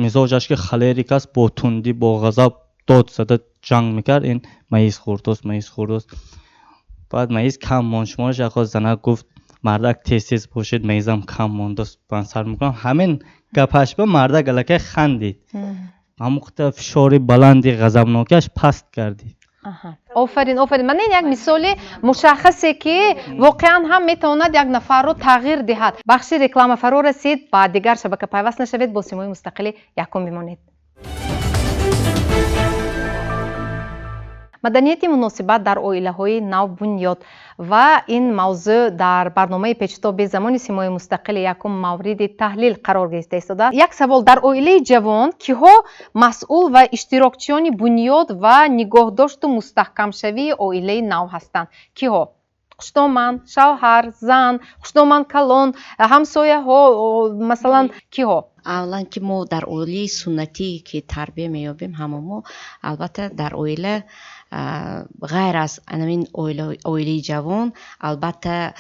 мизоҷаш ки холерик аст, бо тундӣ, бо ғазаб дод зада ҷанг мекард: «Ин маиз хӯрдост, маиз хӯрдост». Баъд маиз кам монд, шумораш як занак гуфт: «Мардак, тез тез бошед, маизам кам мондааст, ман сар мекунам». Ҳамин гапаш ба мардак аллакай хандид, ҳамуқта фишори баланди ғазабнокиаш паст гардид. Офарин, офарин! Мана ин як мисоли мушаххасе, ки воқеан ҳам метавонад як нафарро тағйир диҳад. Бахши реклама фаро расид, ба дигар шабака пайваст нашавед, бо Симои мустақили якум бимонед. Маданияти муносибат дар оилаҳои навбунёд ва ин мавзӯъ дар барномаи Печутоби замони Симои мустақили якум мавриди таҳлил қарор гирифта истода. Як савол: дар оилаи ҷавон киҳо масъул ва иштирокчиёни бунёд ва нигоҳдошту мустаҳкамшавии оилаи нав ҳастанд? Киҳо? Хуштоман, шавҳар, зан, хуштоман калон, ҳамсояҳо, масалан, киҳо? Аввалан, ки мо дар оилаи суннатӣ ки тарбия меёбем, ҳама мо, албатта, дар оила ғайр аз анамин оилаи ҷавон, албатта,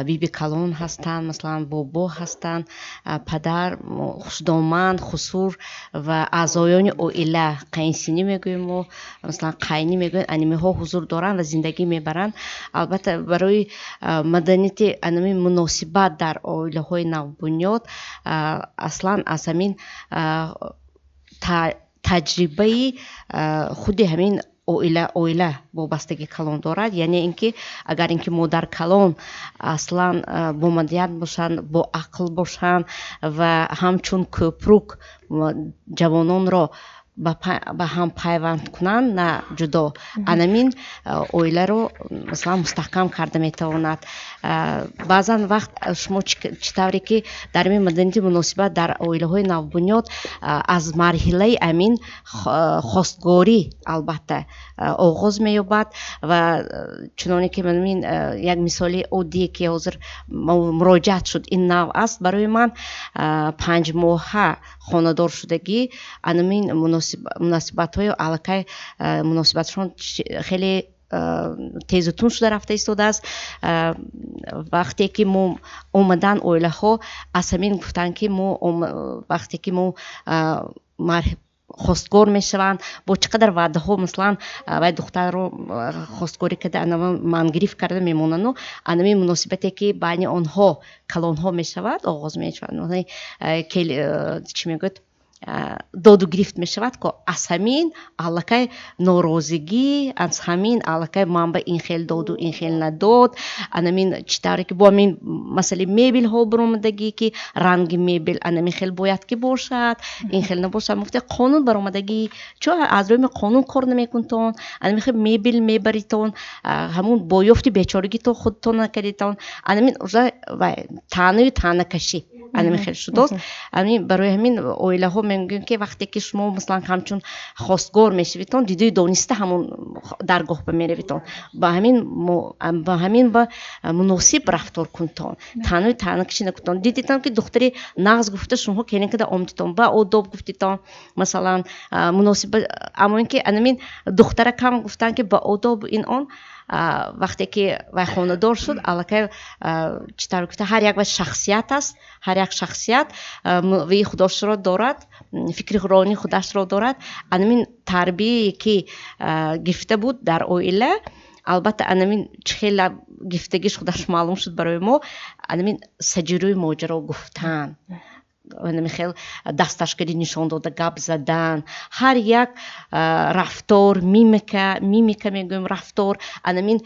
биби калон ҳастанд, масалан, бобо ҳастанд, падар, хушдоман, хусур ва аъзоёни оила, қайнсинӣ мегӯем мо, масалан, қайнӣ мегӯем, анимиҳо ҳузур доранд ва зиндагӣ мебаранд. Албатта, барои маданияти анами муносибат дар оилаҳои навбунёд аслан аз ҳамин таҷрибаи худи ҳамин оила вобастагӣ калон дорад. Яъне ин ки агар ин ки модар калон аслан бомаданият бошанд, боақл бошанд ва ҳамчун кӯпрук ҷавононро ба ҳам пайванд кунанд, на ҷудо, анамин оиларо, масалан, мустаҳкам карда метавонад. Баъзан вақт шумо чӣ тавре ки дар ин маданияти муносибат дар оилаҳои навбунёд аз марҳилаи амин хостгорӣ, албатта, оғоз меёбад ва чуноне ки манин як мисоли оддие ки ҳозир муроҷиат шуд, ин нав аст барои ман, 5 моҳа хонадор шудагӣ, анамин муносибатҳои аллакай муносибатшон хеле тезу тунд шуда рафта истодааст. Вақте ки мо омадан, оилаҳо аз ҳамин гуфтанд, ки мо вақте ки мо хостгор мешаванд, бо чӣ қадар ваъдаҳо, масалан, вай духтарро хостгорӣ карда, анава мангирифт карда мемонану анами муносибате ки байни онҳо калонҳо мешавад, оғоз мешавад, чӣ мегӯяд, доду гирифт мешавад, ко аз ҳамин аллакай норозигӣ, аз ҳамин аллакай ман ба ин хел доду, ин хел надод, анамин чӣ тавре ки бо ҳамин масъалаи мебелҳо баромадагӣ, ки ранги мебел анамин хел бояд ки бошад, ин хел набошад. Муфте қонун баромадагӣ, чо аз рӯи қонун кор намекунтон, анамин хел мебел мебаритон, ҳамун боёфти бечорагитон худтон накардитон, анамин уже таънаю таънакашӣ анами хел шудост. Ами барои ҳамин оилаҳо мегӯем, ки вақте ки шумо, масалан, ҳамчун хостгор мешавитон, дидуи дониста ҳамун даргоҳ ба меравитон, ба ҳамин ба муносиб рафтор кунтон, таънуи таънакашӣ накунтон. Дидитон, ки духтари нағз гуфта шумоҳо келин када омдитон, ба одоб гуфтитон, масалан, муносиб. Аммо ин ки анамин духтаракам гуфтанд, ки ба одоб ин он, вақте ки вай хонадор шуд, аллакай чӣ тавр гуфта, ҳар як вай шахсият аст, ҳар як шахсият вии худошро дорад, фикри рони худашро дорад. Анамин тарбие ки гирифта буд дар оила, албатта, анамин чӣ хела гирифтагиш худаш маълум шуд барои мо, анамин саҷирӯи моҷаро гуфтан, хел дасташкари нишон дода гап задан, ҳар як рафтор, мимика мегӯем, рафтор, анамин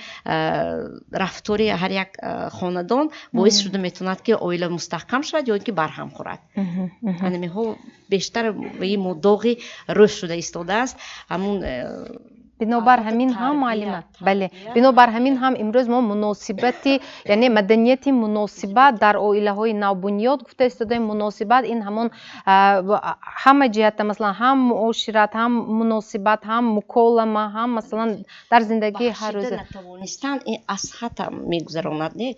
рафтори ҳар як хонадон боис шуда метавонад, ки оила мустаҳкам шавад ё ин ки барҳам хӯрад. Анамиҳо бештар и доғи рӯз шуда истодааст ҳамун. Бинобар ҳамин ҳам, муаллима, бале, бинобар ҳамин ҳам имрӯз мо муносибати, яъне маданияти муносибат дар оилаҳои навбунёд гуфта истодаем. Муносибат ин ҳамон ҳама ҷиҳата, масалан, ҳам муошират, ҳам муносибат, ҳам муколама, ҳам, масалан, дар зиндагии ҳаррӯза. Натавонистан ин аз хата мегузаронад, не?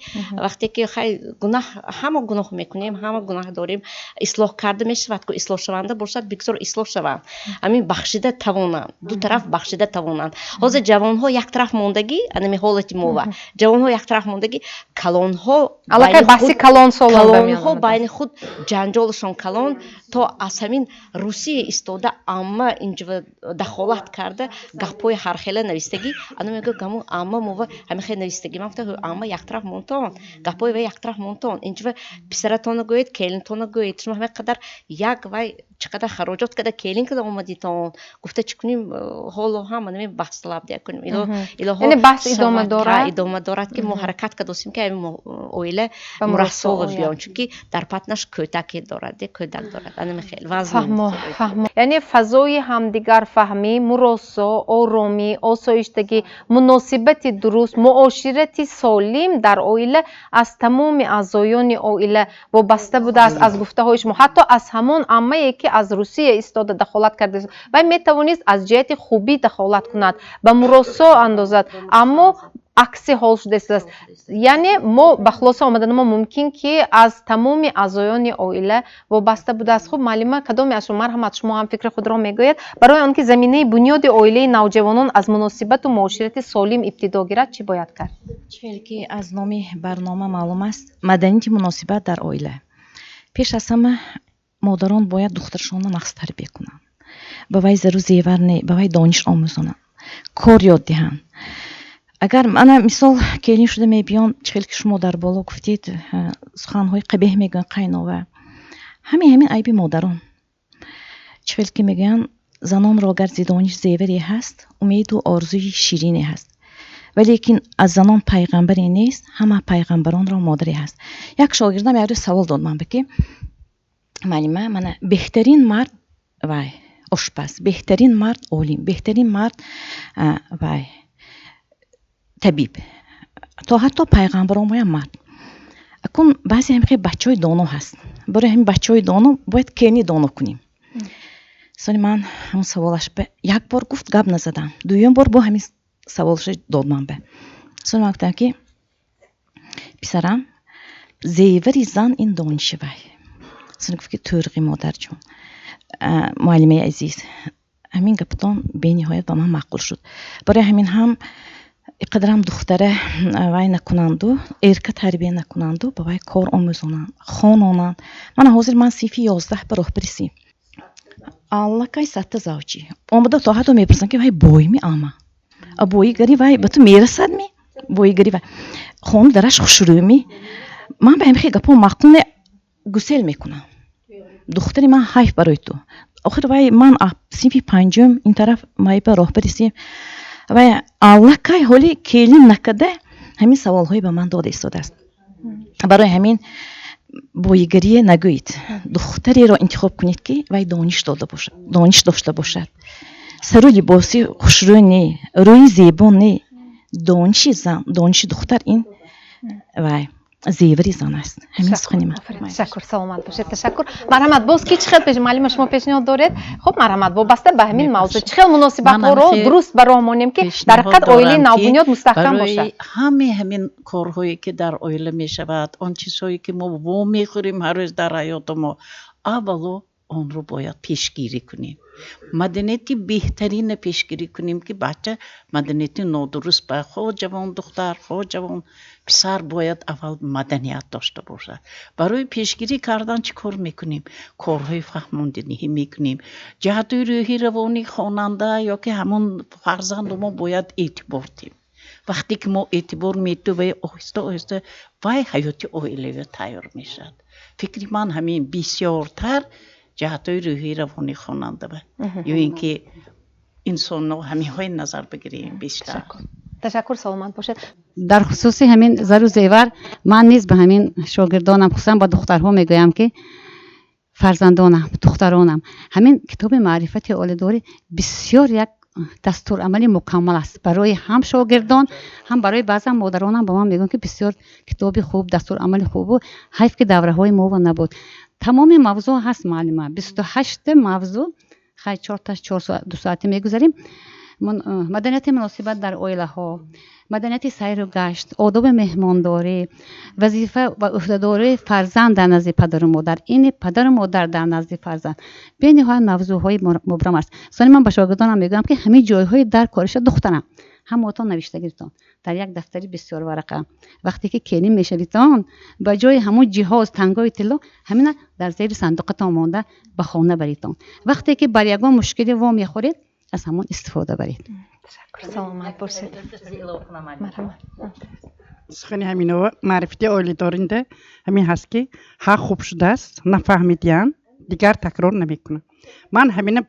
Вақте ки хай гунаҳ, ҳама гуноҳ мекунем, ҳама гуноҳ дорем, ислоҳ карда мешавад ку, ислоҳшаванда бошад, бигзор ислоҳ шаванд, ҳамин бахшида тавонанд, ду тараф бахшида тавонанд. Ҳозир ҷавонҳо як тараф мондагӣ, анами ҳолати мова, ҷавонҳо як тараф мондагӣ, калонҳо Аллакай баҳси калонсолон. Калонҳо байни худ ҷанҷолшон калон, то аз ҳамин Русия истода амма инҷо дахолат карда, гапҳои ҳархела навистагӣ. Ана мегӯ, гамун амма мова ҳамин хел навистагӣ. Ман гуфтам, амма як тараф монтон, гапҳои вай як тараф монтон, инҷо писаратона гӯед, келинтона гӯед, шумо ҳамин қадар як вай чӣ қадар хароҷот карда келин када омадитон, гуфта чӣ кунем? Ҳоло ҳам анами баҳсталаб кунем. Илоҳо, баҳс идома дорад. Идома дорад, ки мо ҳаракат кардосем, ки ҳамин оила мурассо биён, чунки дар патнаш кӯдаке дорад, кӯдак дорад, анами хел. Фаҳмо, фаҳмо. Яъне фазои ҳамдигарфаҳмӣ, муросо, оромӣ, осоиштагӣ, муносибати дуруст, муоширати солим дар оила аз тамоми аъзоёни оила вобаста будааст, аз гуфтаҳои шумо. Ҳатто аз ҳамон аммае, ки аз Русия истода дахолат карда, вай метавонист аз ҷиҳати хубӣ дахолат кунад, ба муросо андозад, аммо Акси ҳол шуда истодааст. Яъне мо ба хулоса омаданамо мумкин, ки аз тамоми аъзоёни оила вобаста будааст. Хуб, муаллима, кадоме аз шумо, марҳамат, шумо ҳам фикри худро мегӯед. Барои он ки заминаи бунёди оилаи навҷавонон аз муносибату муоширати солим ибтидо гирад, чӣ бояд кард? Чӣ ки аз номи барнома маълум аст, маданияти муносибат дар оила. Пеш аз ҳама модарон бояд духтарашонро нағз тарбия кунанд, ба вай зару зевар не, ба вай дониш омӯзонанд, кор ёд диҳанд. Агар мана мисол келин шуда мебиён, чӣ хел ки шумо дар боло гуфтед, суханҳои қабеҳ мегӯянд қайнова, ҳамин айби модарон. Чӣ хел ки мегӯянд, занонро гар зи дониш зеваре ҳаст, умеду орзуи ширине ҳаст, валекин аз занон пайғамбаре нест, ҳама пайғамбаронро модаре ҳаст. Як шогирдам як рӯз савол дод ман ба ки: муаллима, мана беҳтарин мард вай ошпаз, беҳтарин мард олим, беҳтарин мард вай табиб, то ҳатто пайғамбарон бояд мард. Акун баъзе ҳамихе бачаҳои доно ҳаст, барои ҳамин бачаҳои доно бояд келини доно кунем. Сони ман ҳамун саволаш ба як бор гуфт, гап назадам, дуюм бор бо ҳамин саволша дод ман ба. Сони ман гуфтам ки писарам, зевари зан ин дониши вай. Сони гуфт ки тӯрғи модарҷон, муаллимаи азиз, ҳамин гапатон бениҳоят ба ман маъқул шуд. Барои ҳамин ҳам иқадарам духтара вай накунанду, эрка тарбия накунанду, ба вай кор омӯзонанд, хононанд. Мана ҳозир ман синфи 11 ба роҳбари синф аллакай садта завчи омада, то ҳатто мепурсанд ки вай бойми, ама а боигари вай ба ту мерасадми, боигари вай хона дараш хушрӯми. Ман ба ҳамихе гапҳо маъқул не, гусел мекунам. Духтари ман ҳайф барои ту. Охир вай ман синфи панҷум ин тараф вай ба роҳбари синф, вай аллакай ҳоли келин накарда ҳамин саволҳое ба ман дода истодааст. Барои ҳамин боигарие нагӯед, духтареро интихоб кунед ки вай дониш дода бошад, дониш дошта бошад, сару либоси хушрӯ не, рӯи зебо не, дониши зан, дониши духтар ин вай зевари зан аст. Ҳамин сухани ман. Ташаккур, саломат бошед, ташаккур. Марҳамат, боз ки чӣ хел пеш, муаллима, шумо пешниҳод доред? Хуб, марҳамат, вобаста ба ҳамин мавзӯъ чӣ хел муносибатҳоро дуруст ба роҳ монем, ки дар ҳақиқат оилаи навбунёд мустаҳкам бошад? Ҳаме ҳамин корҳое ки дар оила мешавад, он чизҳое ки мо вомехӯрем ҳар рӯз дар ҳаёти мо, аввало онро бояд пешгирӣ кунем, маданияти беҳтаринро пешгирӣ кунем, ки бача маданияти нодуруст ба хоҳ ҷавон духтар, хоҳ ҷавон писар бояд аввал маданият дошта бошад. Барои пешгирӣ кардан чӣ кор мекунем? Корҳои фаҳмондиҳӣ мекунем. Ҷиҳати рӯҳи равонии хонанда ё ки ҳамон фарзанду мо бояд эътибор диҳем. Вақте ки мо эътибор медиҳем, вай оҳиста оҳиста вай ҳаёти оилавӣ тайёр мешавад. Фикри ман ҳамин, бисёртар ҷиҳатҳои рӯҳии равонии хонанда ё ин ки инсонро ҳаминҳои назар бигирем бештар. Ташаккур, саломат бошед. Дар хусуси ҳамин зару зевар ман низ ба ҳамин шогирдонам, хусусан ба духтарҳо мегӯям ки фарзандонам, духтаронам, ҳамин китоби маърифати оиладорӣ бисёр як дастурамали мукаммал аст барои ҳам шогирдон, ҳам барои баъзан модаронам. Ба ман мегӯянд ки бисёр китоби хуб, дастурамали хубу ҳайф ки давраҳои мова набуд. Тамоми мавзӯъ ҳаст, муаллима, 28 мавзӯъ. Хай, чорташ чор ду соатӣ мегузарем. Маданияти муносибат дар оилаҳо, маданияти сайру гашт, одоби меҳмондорӣ, вазифа ва ӯҳдадории фарзанд дар назди падару модар, ини падару модар дар назди фарзанд, бениҳоят мавзӯъҳои мубрам аст. Сони ман ба шогирдонам мегӯям ки ҳамин ҷойҳои дар кориша, духтарам, ҳамаотон навишта гирифтон дар як дафтари бисёр варақа. Вақте ки келин мешавитон, ба ҷои ҳамун ҷиҳоз, тангои тилло, ҳамина дар зери сандуқатон монда ба хона баритон. Вақте ки бар ягон мушкиле во мехӯред, аз ҳамон истифода баред. Ташаккур, саломат бошед. Сухани ҳамино маърифати оиладоринда ҳамин ҳаст ки ҳа хуб шудааст, нафаҳмидиян, дигар такрор намекунам. Ман ҳамина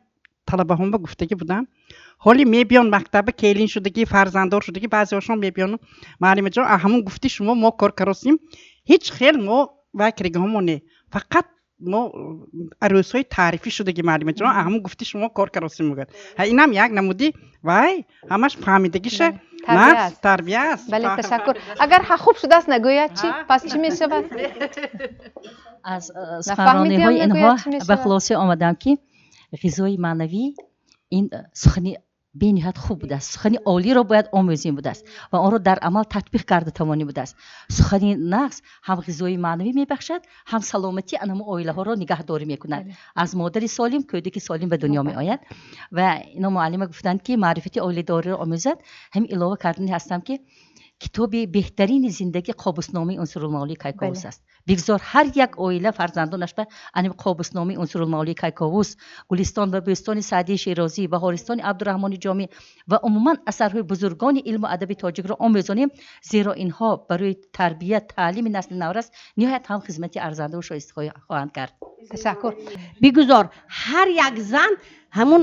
талабаҳомба гуфтагӣ будам. Ҳоли мебиён мактаба, келин шудагӣ, фарзанддор шудагӣ, баъзеҳошон мебиёну: муаллимаҷон, ҳамун гуфти шумо мо кор каросем, ҳеҷ хел мо вай киргаҳомо не, фақат мо арӯсҳои таърифӣ шудагӣ, муаллимаҷон, ҳамун гуфти шумо кор каросем, мегӯяд. Инам як намуди вай ҳамаш фаҳмидагиша нафс тарбия аст. Бале, ташаккур. Агар ҳа хуб шудааст нагӯяд чӣ, пас чӣ мешавад? Аз суханрониҳои инҳо ба хулоса омадам, ки ғизои маънавӣ ин сухани Бениҳоят хуб будааст. Сухани олиро бояд омӯзем будааст ва онро дар амал татбиқ карда тавонем будааст. Сухани нағз ҳам ғизои маънавӣ мебахшад, ҳам саломатии анамо оилаҳоро нигаҳдорӣ мекунад. Аз модари солим кӯдаки солим ба дунё меояд. Ва ино муаллима гуфтанд, ки маърифати оиладориро омӯзад. Ҳамин илова кардани ҳастам, ки китоби беҳтарини зиндагӣ Қобусномаи Унсурулмавлии Кайковус аст. Бигзор ҳар як оила фарзандонаш ба аним Қобусномаи Унсурулмавлии Кайковус, Гулистон ва Бӯстони Саъдии Шерозӣ, Баҳористони Абдураҳмони Ҷомӣ ва умуман асарҳои бузургони илму адаби тоҷикро омӯзонем, зеро инҳо барои тарбия, таълими насли наврас ниҳоят ҳам хизмати арзандаву шоиста хоҳанд кард. Ташаккур. Бигузор ҳар як зан ҳамун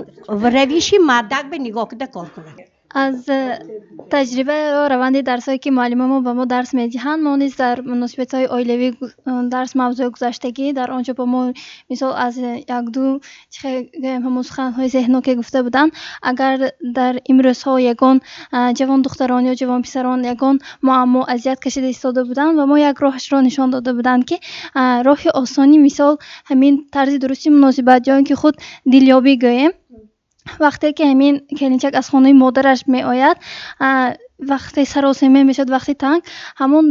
равиши мардак ба нигоҳ карда кор кунад. Аз таҷриба ё раванди дарсҳое, ки муаллимамо ба мо дарс медиҳанд, мо низ дар муносибатҳои оилавӣ дарс мавзӯи гузаштагӣ дар он ҷо ба мо мисол аз якду гӯем ҳамон суханҳои зеҳноке гуфта буданд. Агар дар имрӯзҳо ягон ҷавон духтарон ё ҷавон писарон ягон муаммо азият кашида истода буданд, ва мо як роҳашро нишон дода буданд, ки роҳи осони мисол ҳамин тарзи дурусти муносибат ё ин ки худ дилёбӣ гӯем. Вақте ки ҳамин келинчак аз хонаи модараш меояд, вақте саросема мешавад, вақти танг, ҳамон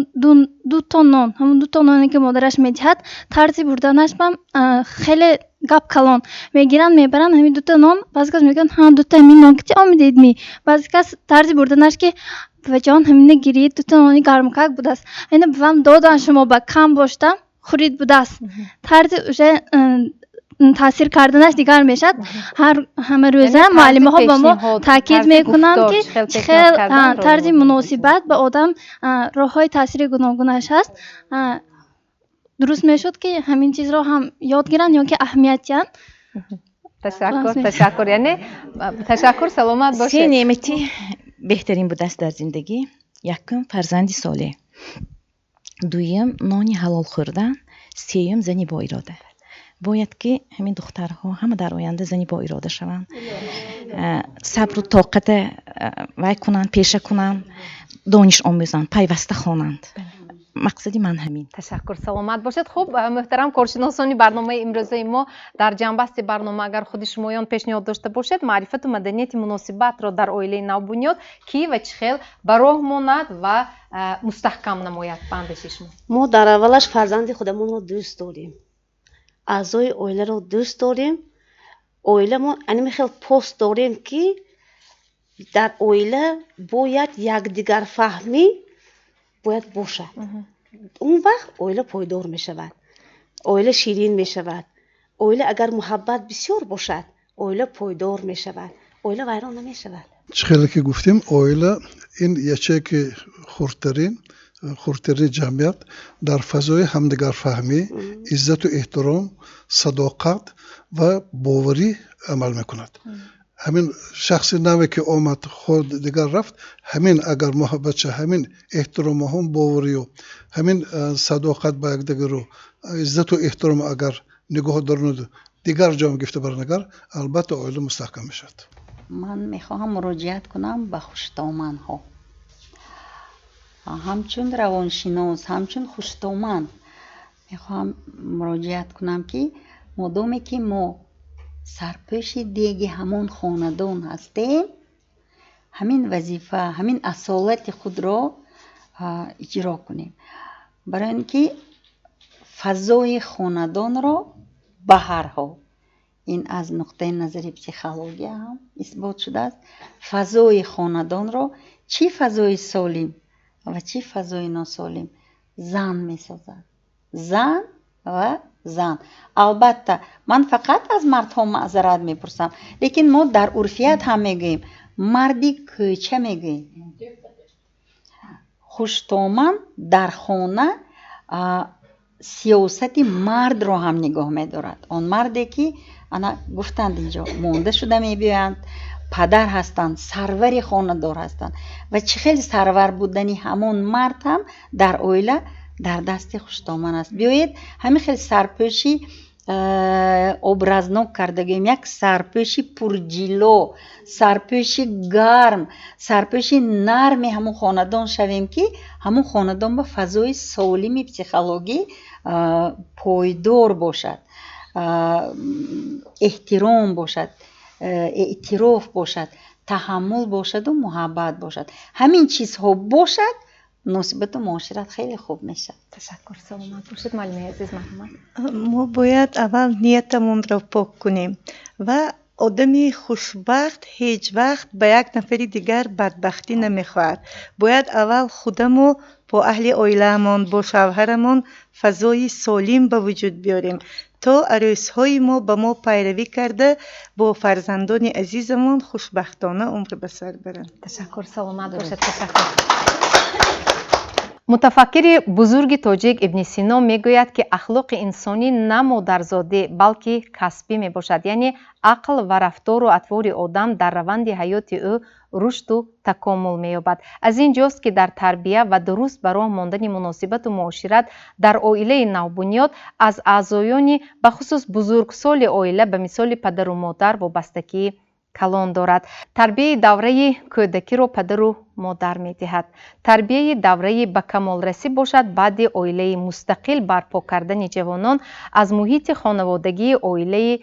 дуто нон, ҳамон дуто ноне ки модараш медиҳад, тарзи бурданаш бам хеле гап калон мегиранд, мебаранд ҳамин дута нон. Баъзе кас мегӯянд: ҳа, дута ҳамин нон ки омидед ми? Баъзе кас тарзи бурданаш ки: баваҷон, ҳамина гирид, дута нони гармкак будааст, ина бавам додан, шумо ба кам бошдам хӯрид будааст. Тарзи уже таъсир карданаш дигар мешавад. Ҳар ҳама рӯза муаллимаҳо ба мо таъкид мекунанд, ки чӣ хел тарзи муносибат ба одам роҳҳои таъсири гуногунаш ҳаст. Дуруст мешуд, ки ҳамин чизро ҳам ёд гиранд ё ки аҳамият диҳанд. Ташаккур, ташаккур, яъне ташаккур, саломат бошед. Се неъмати беҳтарин будааст дар зиндагӣ: якум, фарзанди солеҳ, дуюм, нони ҳалол хӯрдан, сеюм, зани боирода. Бояд ки ҳамин духтарҳо ҳама дар оянда зани боирода шаванд, сабру тоқата вай кунанд, пеша кунанд, дониш омӯзанд, пайваста хонанд. Мақсади ман ҳамин. Ташаккур, саломат бошед. Хуб, муҳтарам коршиносони барномаи имрӯзаи мо, дар ҷамъбасти барнома агар худи шумоён пешниҳод дошта бошед, маърифату маданияти муносибатро дар оилаи навбунёд кӣ ва чӣ хел ба роҳ монад ва мустаҳкам намояд, ба андешаи шумо? Мо дар аввалаш фарзанди худамонро дӯст дорем, аъзои оиларо дӯст дорем. Оила мо аними хел пост дорем, ки дар оила бояд якдигарфаҳмӣ бояд бошад. Он вақт оила пойдор мешавад, оила ширин мешавад. Оила агар муҳаббат бисёр бошад, оила пойдор мешавад, оила вайрон намешавад. Чӣ хеле ки гуфтем, оила ин ячейки хурдтарини ҷамъият дар фазои ҳамдигарфаҳмӣ, иззату эҳтиром, садоқат ва боварӣ амал мекунад. Ҳамин шахси наве ки омад, худ дигар рафт, ҳамин агар муҳаббатша, ҳамин эҳтирому, ҳам боварию, ҳамин садоқат ба якдигару, иззату эҳтиром агар нигоҳ дорнуду дигар ҷом гифта барнагар, албатта оила мустаҳкам мешавад. Ман мехоҳам муроҷиат кунам ба хуштоманҳо. Ҳамчун равоншинос, ҳамчун хуштоман мехоҳам муроҷиат кунам, ки модоме ки мо сарпӯши деги ҳамон хонадон ҳастем, ҳамин вазифа, ҳамин асолати худро иҷро кунем, барои ин ки фазои хонадонро ба ҳар ҳол, ин аз нуқтаи назари психология ҳам исбот шудааст, фазои хонадонро, чӣ фазои солим ва чӣ фазои носолим, зан месозад. Зан ва зан. Албатта, ман фақат аз мардҳо маъзарат мепурсам, лекин мо дар урфият ҳам мегӯем, марди кӯча мегӯем. Хуштоман дар хона сиёсати мардро ҳам нигоҳ медорад. Он марде ки ана гуфтанд, инҷо монда шуда мебиёянд, падар ҳастанд, сарвари хонадор ҳастанд ва чӣ хел сарвар будани ҳамон мард ҳам дар оила дар дасти хуштоман аст. Биёед, ҳамин хел сарпӯши образнок карда гӯем, як сарпӯши пурҷило, сарпӯши гарм, сарпӯши нарми ҳамон хонадон шавем, ки ҳамон хонадон ба фазои солими психологӣ пойдор бошад, эҳтиром бошад, эътироф бошад. Таҳаммул бошаду муҳаббат бошад, ҳамин чизҳо бошад, муносибату муошират хеле хуб мешавад. Ташаккур, саломат бошед. Муаллимаи азиз, марҳамат. Мо бояд аввал ниятамонро пок кунем ва одами хушбахт ҳеҷ вақт ба як нафари дигар бадбахтӣ намехоҳад. Бояд аввал худамо бо аҳли оилаамон, бо шавҳарамон фазои солим ба вуҷуд биёрем, то арӯсҳои мо ба мо пайравӣ карда, бо фарзандони азизамон хушбахтона умр ба сар баранд. Ташаккур, саломат бошед, ташаккур. Мутафаккири бузурги тоҷик Ибни Сино мегӯяд, ки ахлоқи инсонӣ на модарзодӣ, балки касбӣ мебошад, яъне ақл ва рафтору атвори одам дар раванди ҳаёти ӯ рушду такомул меёбад. Аз ин ҷост, ки дар тарбия ва дуруст ба роҳ мондани муносибату муошират дар оилаи навбунёд аз аъзоёни бахусус бузургсоли оила, ба мисоли падару модар, вобастагии калон дорад. Тарбияи давраи кӯдакиро падару модар медиҳад. Тарбияи давраи ба камолрасӣ бошад, баъди оилаи мустақил барпо кардани ҷавонон аз муҳити хонаводагии оилаи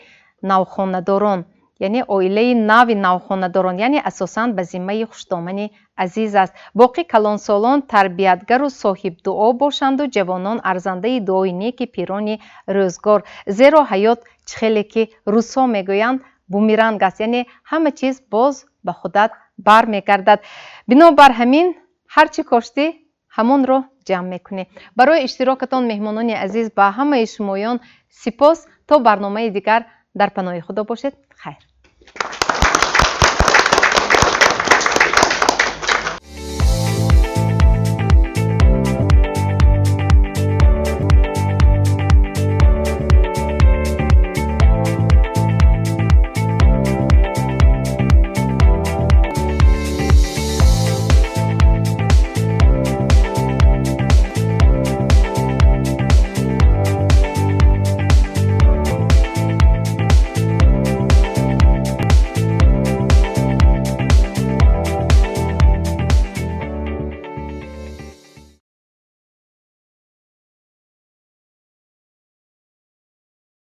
навхонадорон, яъне оилаи нави навхонадорон, яъне асосан ба зиммаи хушдомани азиз аст. Боқӣ калонсолон тарбиятгару соҳибдуо бошанду ҷавонон арзандаи дуои неки пирони рӯзгор, зеро ҳаёт, чӣ хеле ки русҳо мегӯянд, бумеранг аст, яъне ҳама чиз боз ба худат бармегардад. Бинобар ҳамин ҳар чӣ коштӣ, ҳамонро ҷамъ мекунӣ. Барои иштирокатон, меҳмонони азиз, ба ҳамаи шумоён сипос. То барномаи дигар дар паноҳи Худо бошед. Хайр.